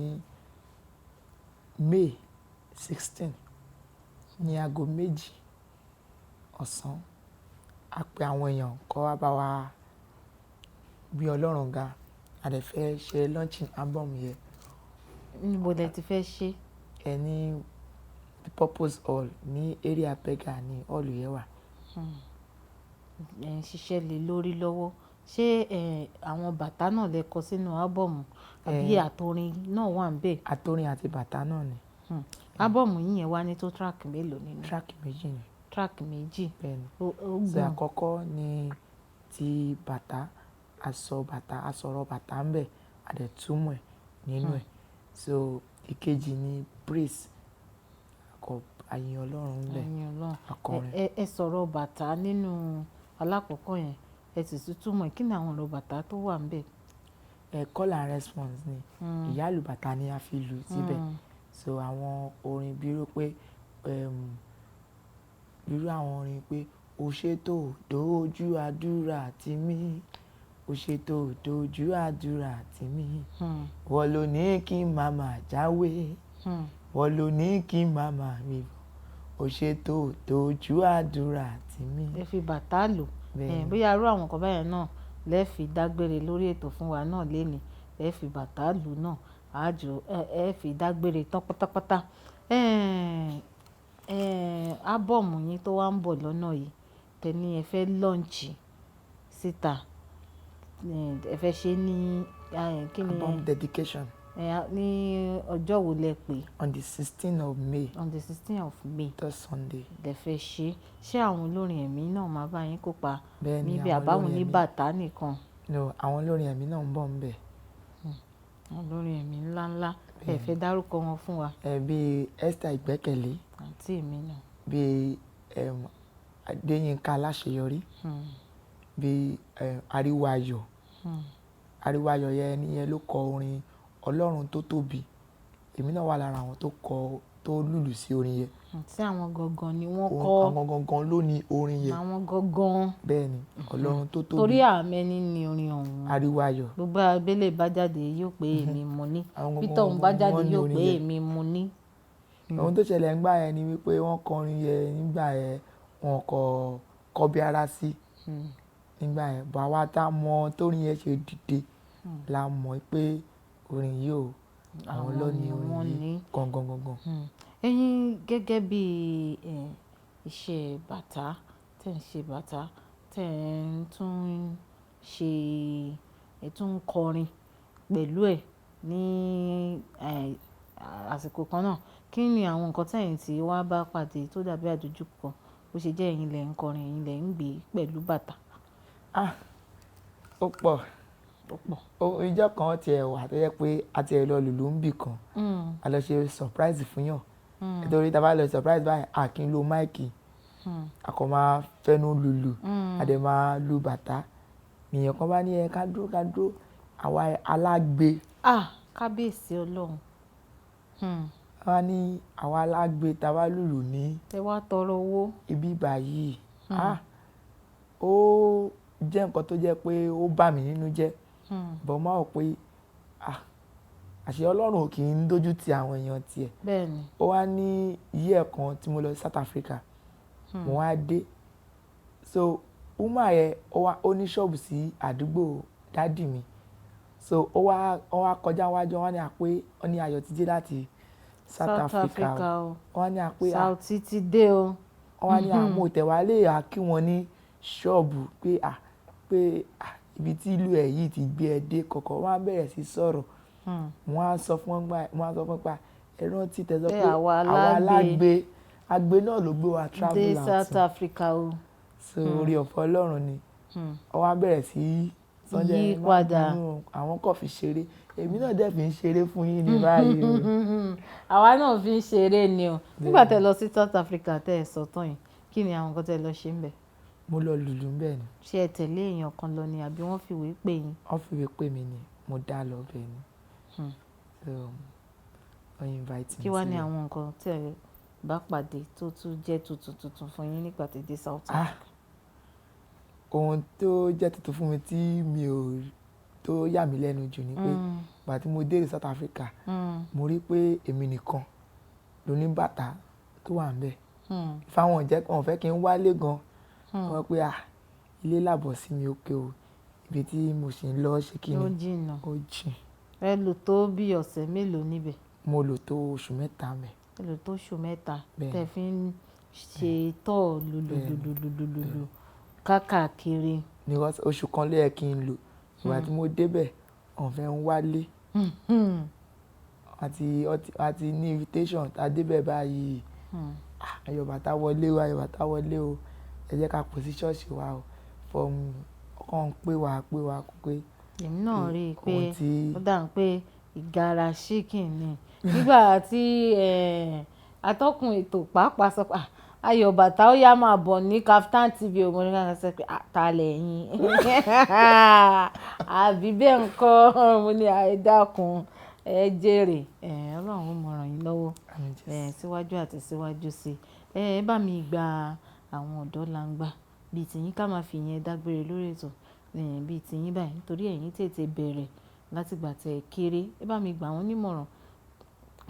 Speaker 2: May 16 ní aago 2 ọ̀sán. A pe àwọn èèyàn kó wá bá wa gbé Ọlọ́run ga. A dẹ̀ fẹ́ ṣe launching album yẹn.
Speaker 1: Níbo lẹ ti fẹ́ ṣe?
Speaker 2: Ẹ ní The Purpose Hall ní area Berger ní hall yẹn wà.
Speaker 1: Ẹ ń ṣiṣẹ́ lé lórí lọ́wọ́. Ṣé àwọn bàtà náà lẹ kọ sínú album àbí àtorin náà wà níbẹ̀?
Speaker 2: Àtorin àti bàtà náà ni.
Speaker 1: Album yín yẹn wá ní tó track mélòó nínú?
Speaker 2: Track 2 ni.
Speaker 1: Track 2.
Speaker 2: Bẹ́ẹ̀ni.
Speaker 1: Ó
Speaker 2: Ṣé
Speaker 1: gùn.
Speaker 2: àkọ́kọ́ ni ti bàtà, aṣọ bàtà, aṣọ̀rọ̀ bàtà ń bẹ, a dẹ̀ túmọ̀ ẹ̀ nínú ẹ̀. So ìkejì ni praise, akọ àyìn Ọlọ́run ń bẹ,
Speaker 1: Àyìn Ọlọ́run.
Speaker 2: akọrin.
Speaker 1: Ẹ sọ̀rọ̀ bàtà nínú alákọ̀ọ́kọ́ yẹn, ẹ sì tún túmọ̀ ẹ̀. Kí ni àwọn ọ̀rọ̀ bàtà tó wà níbẹ̀?
Speaker 2: Call and response ni. Ìyálù bàtà ni a fi lù síbẹ̀. So àwọn orin bíi irú pé, irú àwọn orin pé Ó ṣètò dojú àdúrà tì mí, ó ṣètò dojú àdúrà tì mí. Wọ́n ló ní kí màmá jáwé, wọ́n ló ní kí màmá mi bọ̀. Ó ṣètò dojú àdúrà tì mí.
Speaker 1: Ẹ fi bàtà lò.
Speaker 2: Bẹ́ẹ̀ni.
Speaker 1: Bóyá irú àwọn nǹkan báyẹn náà lẹ fi dágbére lórí ètò fún wa náà lénìí. Ẹ fi bàtà lò náà, àjò ẹ fi dágbére tán pátápátá. Ábọ̀mù yín tó wá ń bọ̀ lọ́nà yìí, tẹ ní ẹ fẹ́ launch síta. Ẹ fẹ́ ṣe ní, kí ni?
Speaker 2: Album dedication.
Speaker 1: Ní ọjọ́ wo lẹ pè?
Speaker 2: On the 16th of May.
Speaker 1: On the 16th of May.
Speaker 2: Third Sunday.
Speaker 1: Lẹ fẹ́ ṣe. Ṣé àwọn olórin ẹ̀mí náà máa bá yín kópa
Speaker 2: Bẹ́ẹ̀ni,
Speaker 1: níbi
Speaker 2: àwọn
Speaker 1: àbáwọn
Speaker 2: olórin
Speaker 1: ní
Speaker 2: ẹ̀mí.
Speaker 1: bàtà nìkan?
Speaker 2: No, àwọn olórin ẹ̀mí náà ń bọ̀ ńbẹ̀.
Speaker 1: Àwọn olórin ẹ̀mí ńlá ńlá. Ẹ fẹ́ dárúkọ wọn fún wa.
Speaker 2: Bí Esther Ìgbẹ́kẹ̀lé.
Speaker 1: Àǹtí mi náà.
Speaker 2: Bí Adéyínká Aláṣeyọrí. Bí Ariwo Ayọ̀. Ariwo Ayọ̀ yẹn ni yẹn ló kọ orin Ọlọ́run tó tóbi. Èmi náà wà lára àwọn tó kọ, tó lùlù sí orin yẹn.
Speaker 1: Tí àwọn gangan ni wọ́n kọ.
Speaker 2: Àwọn gangan ló ní orin yẹn.
Speaker 1: Àwọn gangan.
Speaker 2: Bẹ́ẹ̀ni, Ọlọ́run tó tóbi.
Speaker 1: Torí àmẹ́ni ni orin ọ̀hún.
Speaker 2: Ariwo Ayọ̀.
Speaker 1: Gbogbo abẹ́lé bá jáde yóò pé èmi mo ní.
Speaker 2: Àwọn
Speaker 1: Peter
Speaker 2: gangan
Speaker 1: òun bá
Speaker 2: ni
Speaker 1: jáde
Speaker 2: wọ́n ní
Speaker 1: yóò
Speaker 2: orin
Speaker 1: pé
Speaker 2: yẹn.
Speaker 1: èmi mo ní.
Speaker 2: Ohun tó ṣẹlẹ̀ nígbà yẹn ni wípé wọ́n kọ orin yẹn nígbà yẹn, wọn kò kọbi ara sí nígbà yẹn. But àwa tá mọ̀ tó orin yẹn ṣe dìde la mọ̀ pé orin yìí o, àwọn ló ní
Speaker 1: Àwọn ni
Speaker 2: orin
Speaker 1: wọ́n
Speaker 2: yìí
Speaker 1: ní.
Speaker 2: gangan gangan.
Speaker 1: Ẹ̀yin gẹ́gẹ́ bí iṣẹ́ bàtà, tí ẹ̀ ń ṣe bàtà, tí ẹ̀ ń tún ṣe, ẹ̀ tún ń kọrin pẹ̀lú ẹ̀ ní àsìkò kan náà. Kí ni àwọn nǹkan tí ẹ̀yin tí wá bá pàdé tó dàbí àdojúkọ bó ṣe jẹ́ ẹ̀yin lẹ ń kọrin, ẹ̀yin lẹ ń gbé pẹ̀lú bàtà?
Speaker 2: Ah! Ó pọ̀.
Speaker 1: Ó pọ̀.
Speaker 2: Ijọ́ kan tí ẹ wà tó jẹ́ pé a ti ẹ lọ lùlù ń bì kan. A lọ ṣe surprise fún yàn. Nítorí tí a bá lọ surprise báyìí, a kì í lo mic. A kàn máa fẹnu lùlù, a dẹ̀ máa lu bàtà. Èèyàn kan bá ní ẹ ká dúró, ká dúró. Àwa alágbe.
Speaker 1: Ah! Kábíyèsí Ọlọ́run.
Speaker 2: Wọ́n á ní àwa alágbe tí a bá lùlù ní
Speaker 1: Ẹ wá tọrọ owó.
Speaker 2: ibi báyìí. Ah! Ó jẹ́ nǹkan tó jẹ́ pé ó bà mí nínú jẹ́. But mo máa rò pé ah! Àṣé Ọlọ́run ò kí ń dójú ti àwọn èèyàn tí ẹ.
Speaker 1: Bẹ́ẹ̀ni.
Speaker 2: Ó wá ní year kan tí mo lọ sí South Africa. Mo wá dé. So woman yẹn ó wá, ó ní ṣọ́ọ̀bù sí àdúgbò daddy mi. So ó wá kọjá wájú, wọ́n ní à pé, wọ́n ní Ayọ̀ ti dé láti South
Speaker 1: South
Speaker 2: Africa
Speaker 1: Africa
Speaker 2: o.
Speaker 1: o.
Speaker 2: Wọ́n ní à pé à.
Speaker 1: South ti dé o.
Speaker 2: Wọ́n wá ní à mo tẹ̀ wá lè à kí wọn ní ṣọ́ọ̀bù pé à, pé à ibi tí ìlú ẹ yìí ti gbé ẹ dé kọ̀ọ̀kan. Wọ́n á bẹ̀rẹ̀ sí sọ̀rọ̀. Wọ́n á sọ fún wọn gbà, wọ́n á sọ fún wọn pé ẹ rántí tẹ sọ
Speaker 1: Pé
Speaker 2: pé
Speaker 1: àwa
Speaker 2: àwa
Speaker 1: alágbe.
Speaker 2: alágbe, agbe náà ló gbé wa
Speaker 1: Dé
Speaker 2: travel out.
Speaker 1: South Africa o.
Speaker 2: So oore ọ̀fẹ́ Ọlọ́run ni. Wọ́n wá bẹ̀rẹ̀ sí Sunday
Speaker 1: Yí
Speaker 2: ẹ má
Speaker 1: padà.
Speaker 2: bínú o, àwọn kàn fi ṣeré. Èmi náà dẹ̀ fi ń ṣeré fún yín ní báyìí o.
Speaker 1: Àwa náà fi ń ṣeré ni o. Nígbà tí ẹ lọ sí South Africa tẹ ẹ sọ tán yìí, kí ni àwọn nǹkan tí ẹ lọ ṣe ńbẹ̀?
Speaker 2: Mo lọ lùlù ńbẹ̀ ni.
Speaker 1: Ṣé ẹ tẹ̀lé èèyàn kan lọ ni àbí wọ́n fìwé pè yín?
Speaker 2: Wọ́n fìwé pè mí ni, mo dá lọ bẹ́ẹ̀ ni. So wọ́n invite mi
Speaker 1: Kí wá ní
Speaker 2: síbẹ̀.
Speaker 1: àwọn nǹkan tí ẹ bá pàdé tó tún jẹ́ tuntun tuntun fún yín nígbà tí ẹ dé South
Speaker 2: Ah!
Speaker 1: Africa?
Speaker 2: Ohun tó jẹ́ tuntun fún mi tí mi ò, tó yà mí lẹ́nu jù ni pé ìgbà tí mo dé South Africa, mo rí pé èmi nìkan ló ní bàtà tó wà níbẹ̀. Fáwọn jẹ́, wọ́n fẹ́ kí n wálé gan. Wọ́n pé à, ilé làbọ̀ sí mi ókè o. Ibi tí mo sì ń lọ ṣe kí ni?
Speaker 1: Ó jìnnà.
Speaker 2: Ó jìn.
Speaker 1: Ẹ lò tó bí ọ̀sẹ̀ mélòó níbẹ̀?
Speaker 2: Mo lò tó oṣù 3 ńbẹ̀.
Speaker 1: Ẹ lò tó oṣù 3
Speaker 2: Bẹ́ẹ̀ni.
Speaker 1: tẹ fi ń ṣe tour lùlù
Speaker 2: Bẹ́ẹ̀ni.
Speaker 1: lùlù lùlù lùlù káàkiri.
Speaker 2: Because oṣù kan ló yẹ kí n lò. Ìgbà tí mo dé bẹ̀, wọ́n fẹ́ ń wálé. Àti ní invitation tá dé bẹ̀ báyìí. Ayọ̀ bàtà wọlé o, ayọ̀ bàtà wọlé o. Ẹ jẹ́ ká pè sí ṣọ́ọ̀ṣì wa o. From wọ́n ń pè wá pé
Speaker 1: Èmi náà rí i pé
Speaker 2: ohun tí
Speaker 1: ó dà pé ìgara ṣíkìn ni. Nígbà tí atọ́kùn ètò pàápàá sọ pé "Ah, Ayọ̀ bàtà ó yá máa bọ̀ ní Kaftan TV o." Mo ní ká sọ pé "Ah, ta lẹ̀yin?" Àbí bẹ́ẹ̀ ńkọ́. Mo ní ẹ dákun, ẹ jèrè. Ọlọ́run ó mọ ràn yín lọ́wọ́.
Speaker 2: Àmín Jésù.
Speaker 1: Síwájú àti síwájú sí i. Ẹ bá mi gba àwọn ọ̀dọ́ langba Bíi tiyín ká máa fi ìyẹn dágbére lórí ètò, bíi tiyín báyìí nítorí ẹ̀yin tètè bẹ̀rẹ̀ láti ìgbà tí ẹ kéré. Ẹ bá mi gbà wọ́n nímọ̀ràn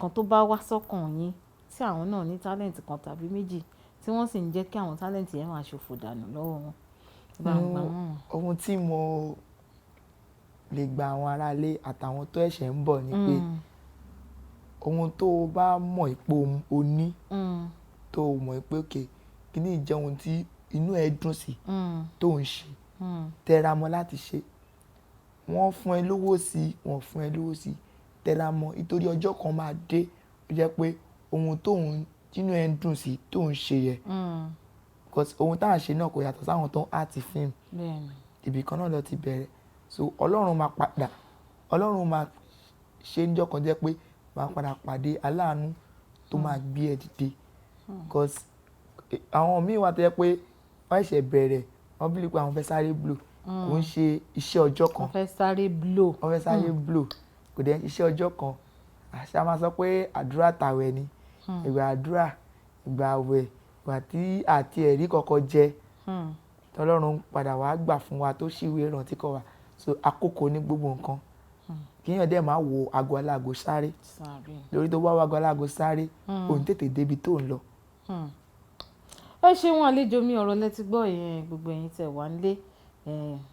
Speaker 1: kan tó bá wá sọ́kàn yín tí àwọn náà ní talent kan tàbí méjì tí wọ́n sì ń jẹ́ kí àwọn talent yẹn máa ṣòfò dànù lọ́wọ́ wọn. Ẹ bá mi gbà wọ́n.
Speaker 2: Ohun tí mo lè gba àwọn aráalé àtàwọn tó ẹ̀ṣẹ̀ ń bọ̀ ni pé ohun tó o bá mọ̀ pé o ní, tó o mọ̀ pé okay, kíní jẹ́ ohun tí inú ẹ dùn sí tó ń ṣe, tẹra mọ́ láti ṣe. Wọ́n fún ẹ lówó sí, wọ́n fún ẹ lówó sí, tẹra mọ́ nítorí ọjọ́ kan máa dé ó jẹ́ pé ohun tó ń tínú ẹ ń dùn sí tó ń ṣe yẹ. Because ohun tá à ń ṣe náà kò yàtọ̀ sáwọn tó ń act film. Ibì kan náà ló ti bẹ̀rẹ̀. So Ọlọ́run máa padà, Ọlọ́run máa ṣe ní ọjọ́ kan jẹ́ pé máa padà pàdé aláàánú tó máa gbé ẹ dìde. Because àwọn míì wà tó jẹ́ pé wọ́n ṣẹ̀ṣẹ̀ bẹ̀rẹ̀, wọ́n believe pé àwọn fẹ́ sáré blow. Kò ń ṣe iṣẹ́ ọjọ́ kan.
Speaker 1: Wọ́n fẹ́ sáré blow.
Speaker 2: Wọ́n fẹ́ sáré blow. Kò dẹ̀ iṣẹ́ ọjọ́ kan. Àṣà máa sọ pé àdúrà tàwẹ̀ ni. Ìgbà àdúrà, ìgbà àwẹ̀, ìgbà tí àti ẹ̀rí kankan jẹ. Tọ́lọ́run padà wá gbà fún wa tó ṣìwé ìrántí kọ́ wa. So àkókò ní gbogbo nǹkan. Kí èèyàn dẹ̀ máa wo ago aláago sáré.
Speaker 1: Sáré.
Speaker 2: Lórí tó bá wo ago aláago sáré, ò ní tètè dé ibi tó ń lọ.
Speaker 1: Ẹ ṣeun àlejò mi, ọ̀rọ̀ lẹ ti gbọ́ yẹn, gbogbo ẹ̀yin tẹ wá nílé.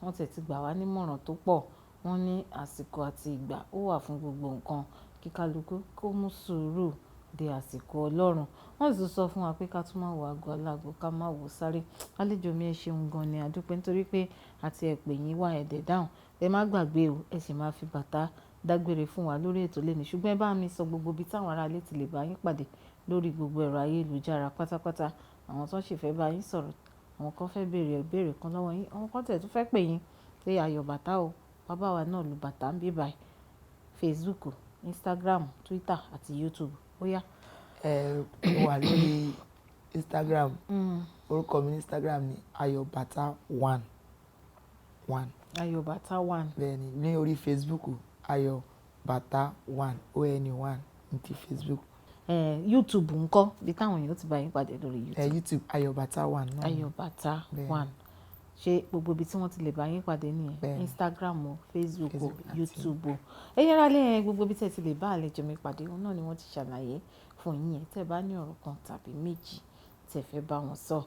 Speaker 1: Wọ́n tẹ̀ ti gbà wá nímọ̀ràn tó pọ̀. Wọ́n ní àsìkò àti ìgbà ó wà fún gbogbo nǹkan. Kí kálukú kó mú sùúrù dé àsìkò Ọlọ́run. Wọ́n sì tún sọ fún wa pé ká tún máa wo ago aláago ká máa wo sáré. Àlejò mi, ẹ ṣeun gan ni, a dúpẹ́ nítorí pé àti ẹ pè yín wá ẹ dẹ̀ dáhùn. Ẹ má gbàgbé o, ẹ sì máa fi bàtà dágbére fún wa lórí ètò lónìí. Ṣùgbọ́n ẹ bá mi sọ gbogbo ibi tí àwọn ará ilé ti lè bá yín pàdé lórí gbogbo ẹ̀rọ ayélujára pátápátá. Àwọn tó sì fẹ́ bá yín sọ̀rọ̀, àwọn kan fẹ́ bèèrè ìbéèrè kan lọ́wọ́ yín, àwọn kan tẹ̀ tún fẹ́ pè yín pé Ayọ̀ Bàtà o, bàbá wa náà lu bàtà ń bí báyìí. Facebook, Instagram, Twitter àti YouTube. Ó yá.
Speaker 2: Mo wà lórí Instagram. Orúkọ mi ní Instagram ni Ayọ̀ Bàtà one one.
Speaker 1: Ayọ̀ Bàtà one.
Speaker 2: Bẹ́ẹ̀ni, ní orí Facebook Ayọ̀ Bàtà one, O N one ní ti Facebook.
Speaker 1: YouTube ńkọ́, bí táwọn èèyàn ti bá yín pàdé lórí YouTube.
Speaker 2: YouTube Ayọ̀ Bàtà one náà.
Speaker 1: Ayọ̀ Bàtà
Speaker 2: Bẹ́ẹ̀ni.
Speaker 1: one. Ṣé gbogbo ibi tí wọ́n ti lè bá yín pàdé nìyẹn?
Speaker 2: Bẹ́ẹ̀ni.
Speaker 1: Instagram o, Facebook o,
Speaker 2: Facebook àti
Speaker 1: YouTube o. Ẹ̀yin ará ilé, gbogbo ibi tí ẹ ti lè bá àlejò mi pàdé, òun náà ni wọ́n ti ṣàlàyé fún yín yẹn. Tẹ bá ní ọ̀rọ̀ kan tàbí méjì tí ẹ fẹ́ bá wọn sọ.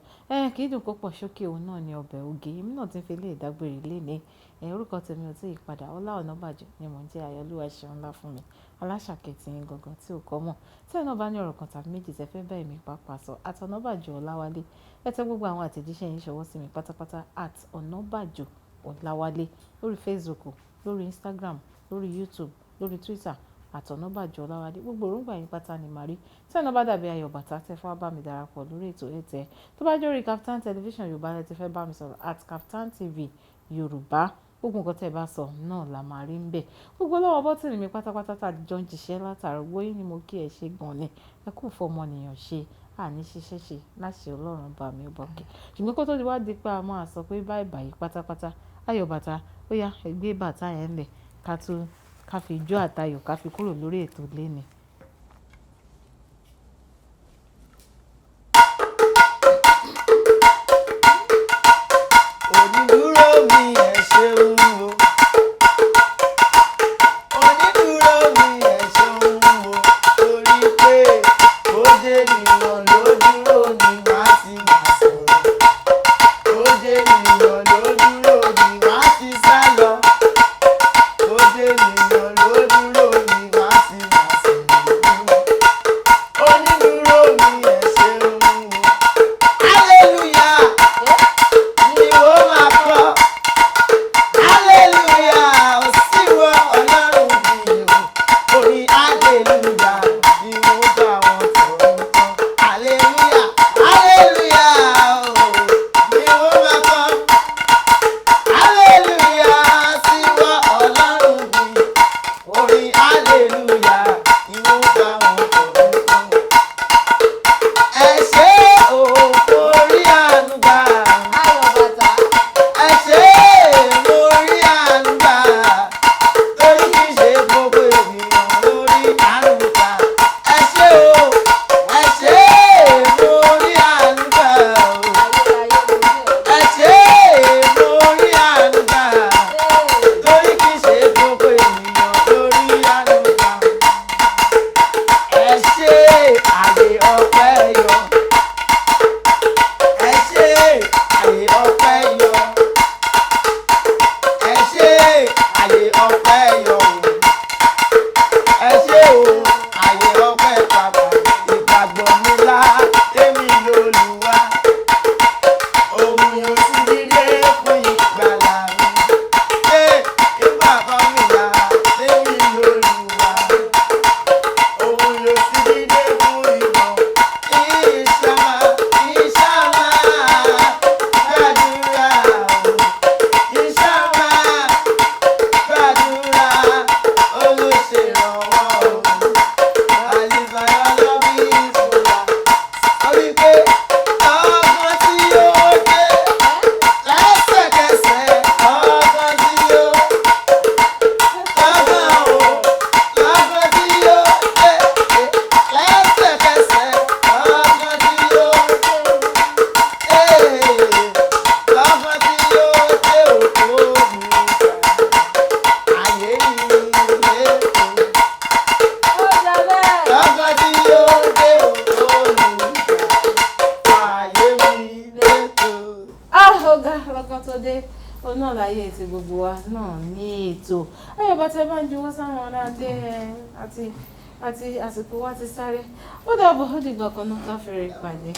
Speaker 1: Kì í dùn kó pọ̀ sókè, òun náà ni ọbẹ̀ oge. Èmi náà tí ń fi lè dágbére léni. Orúkọ tèmi ò tí ì padà. Ọlá Ọ̀nàbàjọ́ ni mò ń jẹ́. Ayọ̀lúwa ṣeun ńlá fún mi. Aláṣàkẹ́ tí yín gangan tí ò kọ́ mọ̀. Tí ẹ náà bá ní ọ̀rọ̀ kan tàbí méjì tí ẹ fẹ́ bá èmi pàápàá sọ, at Ọ̀nàbàjọ́ Ọláwálé. Ẹ tẹ gbogbo àwọn àtẹ̀jíṣẹ́ yín ṣọwọ́ sí mi pátápátá at Ọ̀nàbàjọ́ Ọláwálé lórí Facebook, lórí Instagram, lórí YouTube, lórí Twitter at Ọ̀nàbàjọ́ Ọláwálé. Gbogbo èròǹgbà yín pátá ni màá rí. Tí ẹ náà bá dàbí Ayọ̀ Bàtà tí ẹ fẹ́ wá bá mi darapọ̀ lórí ètò ẹ tẹ. Tó bá jẹ́ orí Kaftan Television Yorùbá lẹ tí fẹ́ bá mi sọ̀rọ̀, at Kaftan TV Yorùbá. Gbogbo nǹkan tí ẹ bá sọ náà la máa rí ń bẹ̀. Gbogbo lọ́wọ́ bọ́tìnì mi pátápátá tá jọ ń jíṣẹ́ látàárọ̀. Gbogbo yín ni mo kí ẹ ṣe gan ni. Ẹ kú fọmọnìyàn ṣe. A ní ṣiṣẹ́ ṣe láṣẹ Ọlọ́run bá mi ọba òkè. Ṣùgbọ́n kó tó di wá di pé a máa sọ pé bye bye pátápátá. Ayọ̀ Bàtà, ó yá, ẹ gbé bàtà yẹn lẹ̀ ká tún ká fi ijó àtayọ̀ ká fi kúrò lórí ètò léni.
Speaker 2: Onídúró mi, ẹ ṣeun o. Onídúró mi, ẹ ṣeun o. Torí pé bó jẹ́ ènìyàn ló dúró ni màá ti máa sọ̀rọ̀. Bó jẹ́ ènìyàn ló dúró ni màá ti sá lọ. Bó jẹ́ ènìyàn ló dúró ni màá ti máa sọ̀rọ̀.
Speaker 1: Lọ́gán tó dé, òun náà láyé ti gbogbo wa náà ní ètò. Ayọ̀ bá tẹ bá ń juwọ́ sáwọn ọ̀rá-dé àti àsìkò wa ti sáré. Ó dàbọ̀, ó dìgbà kan náà tá a fẹ́rẹ̀ pàdé.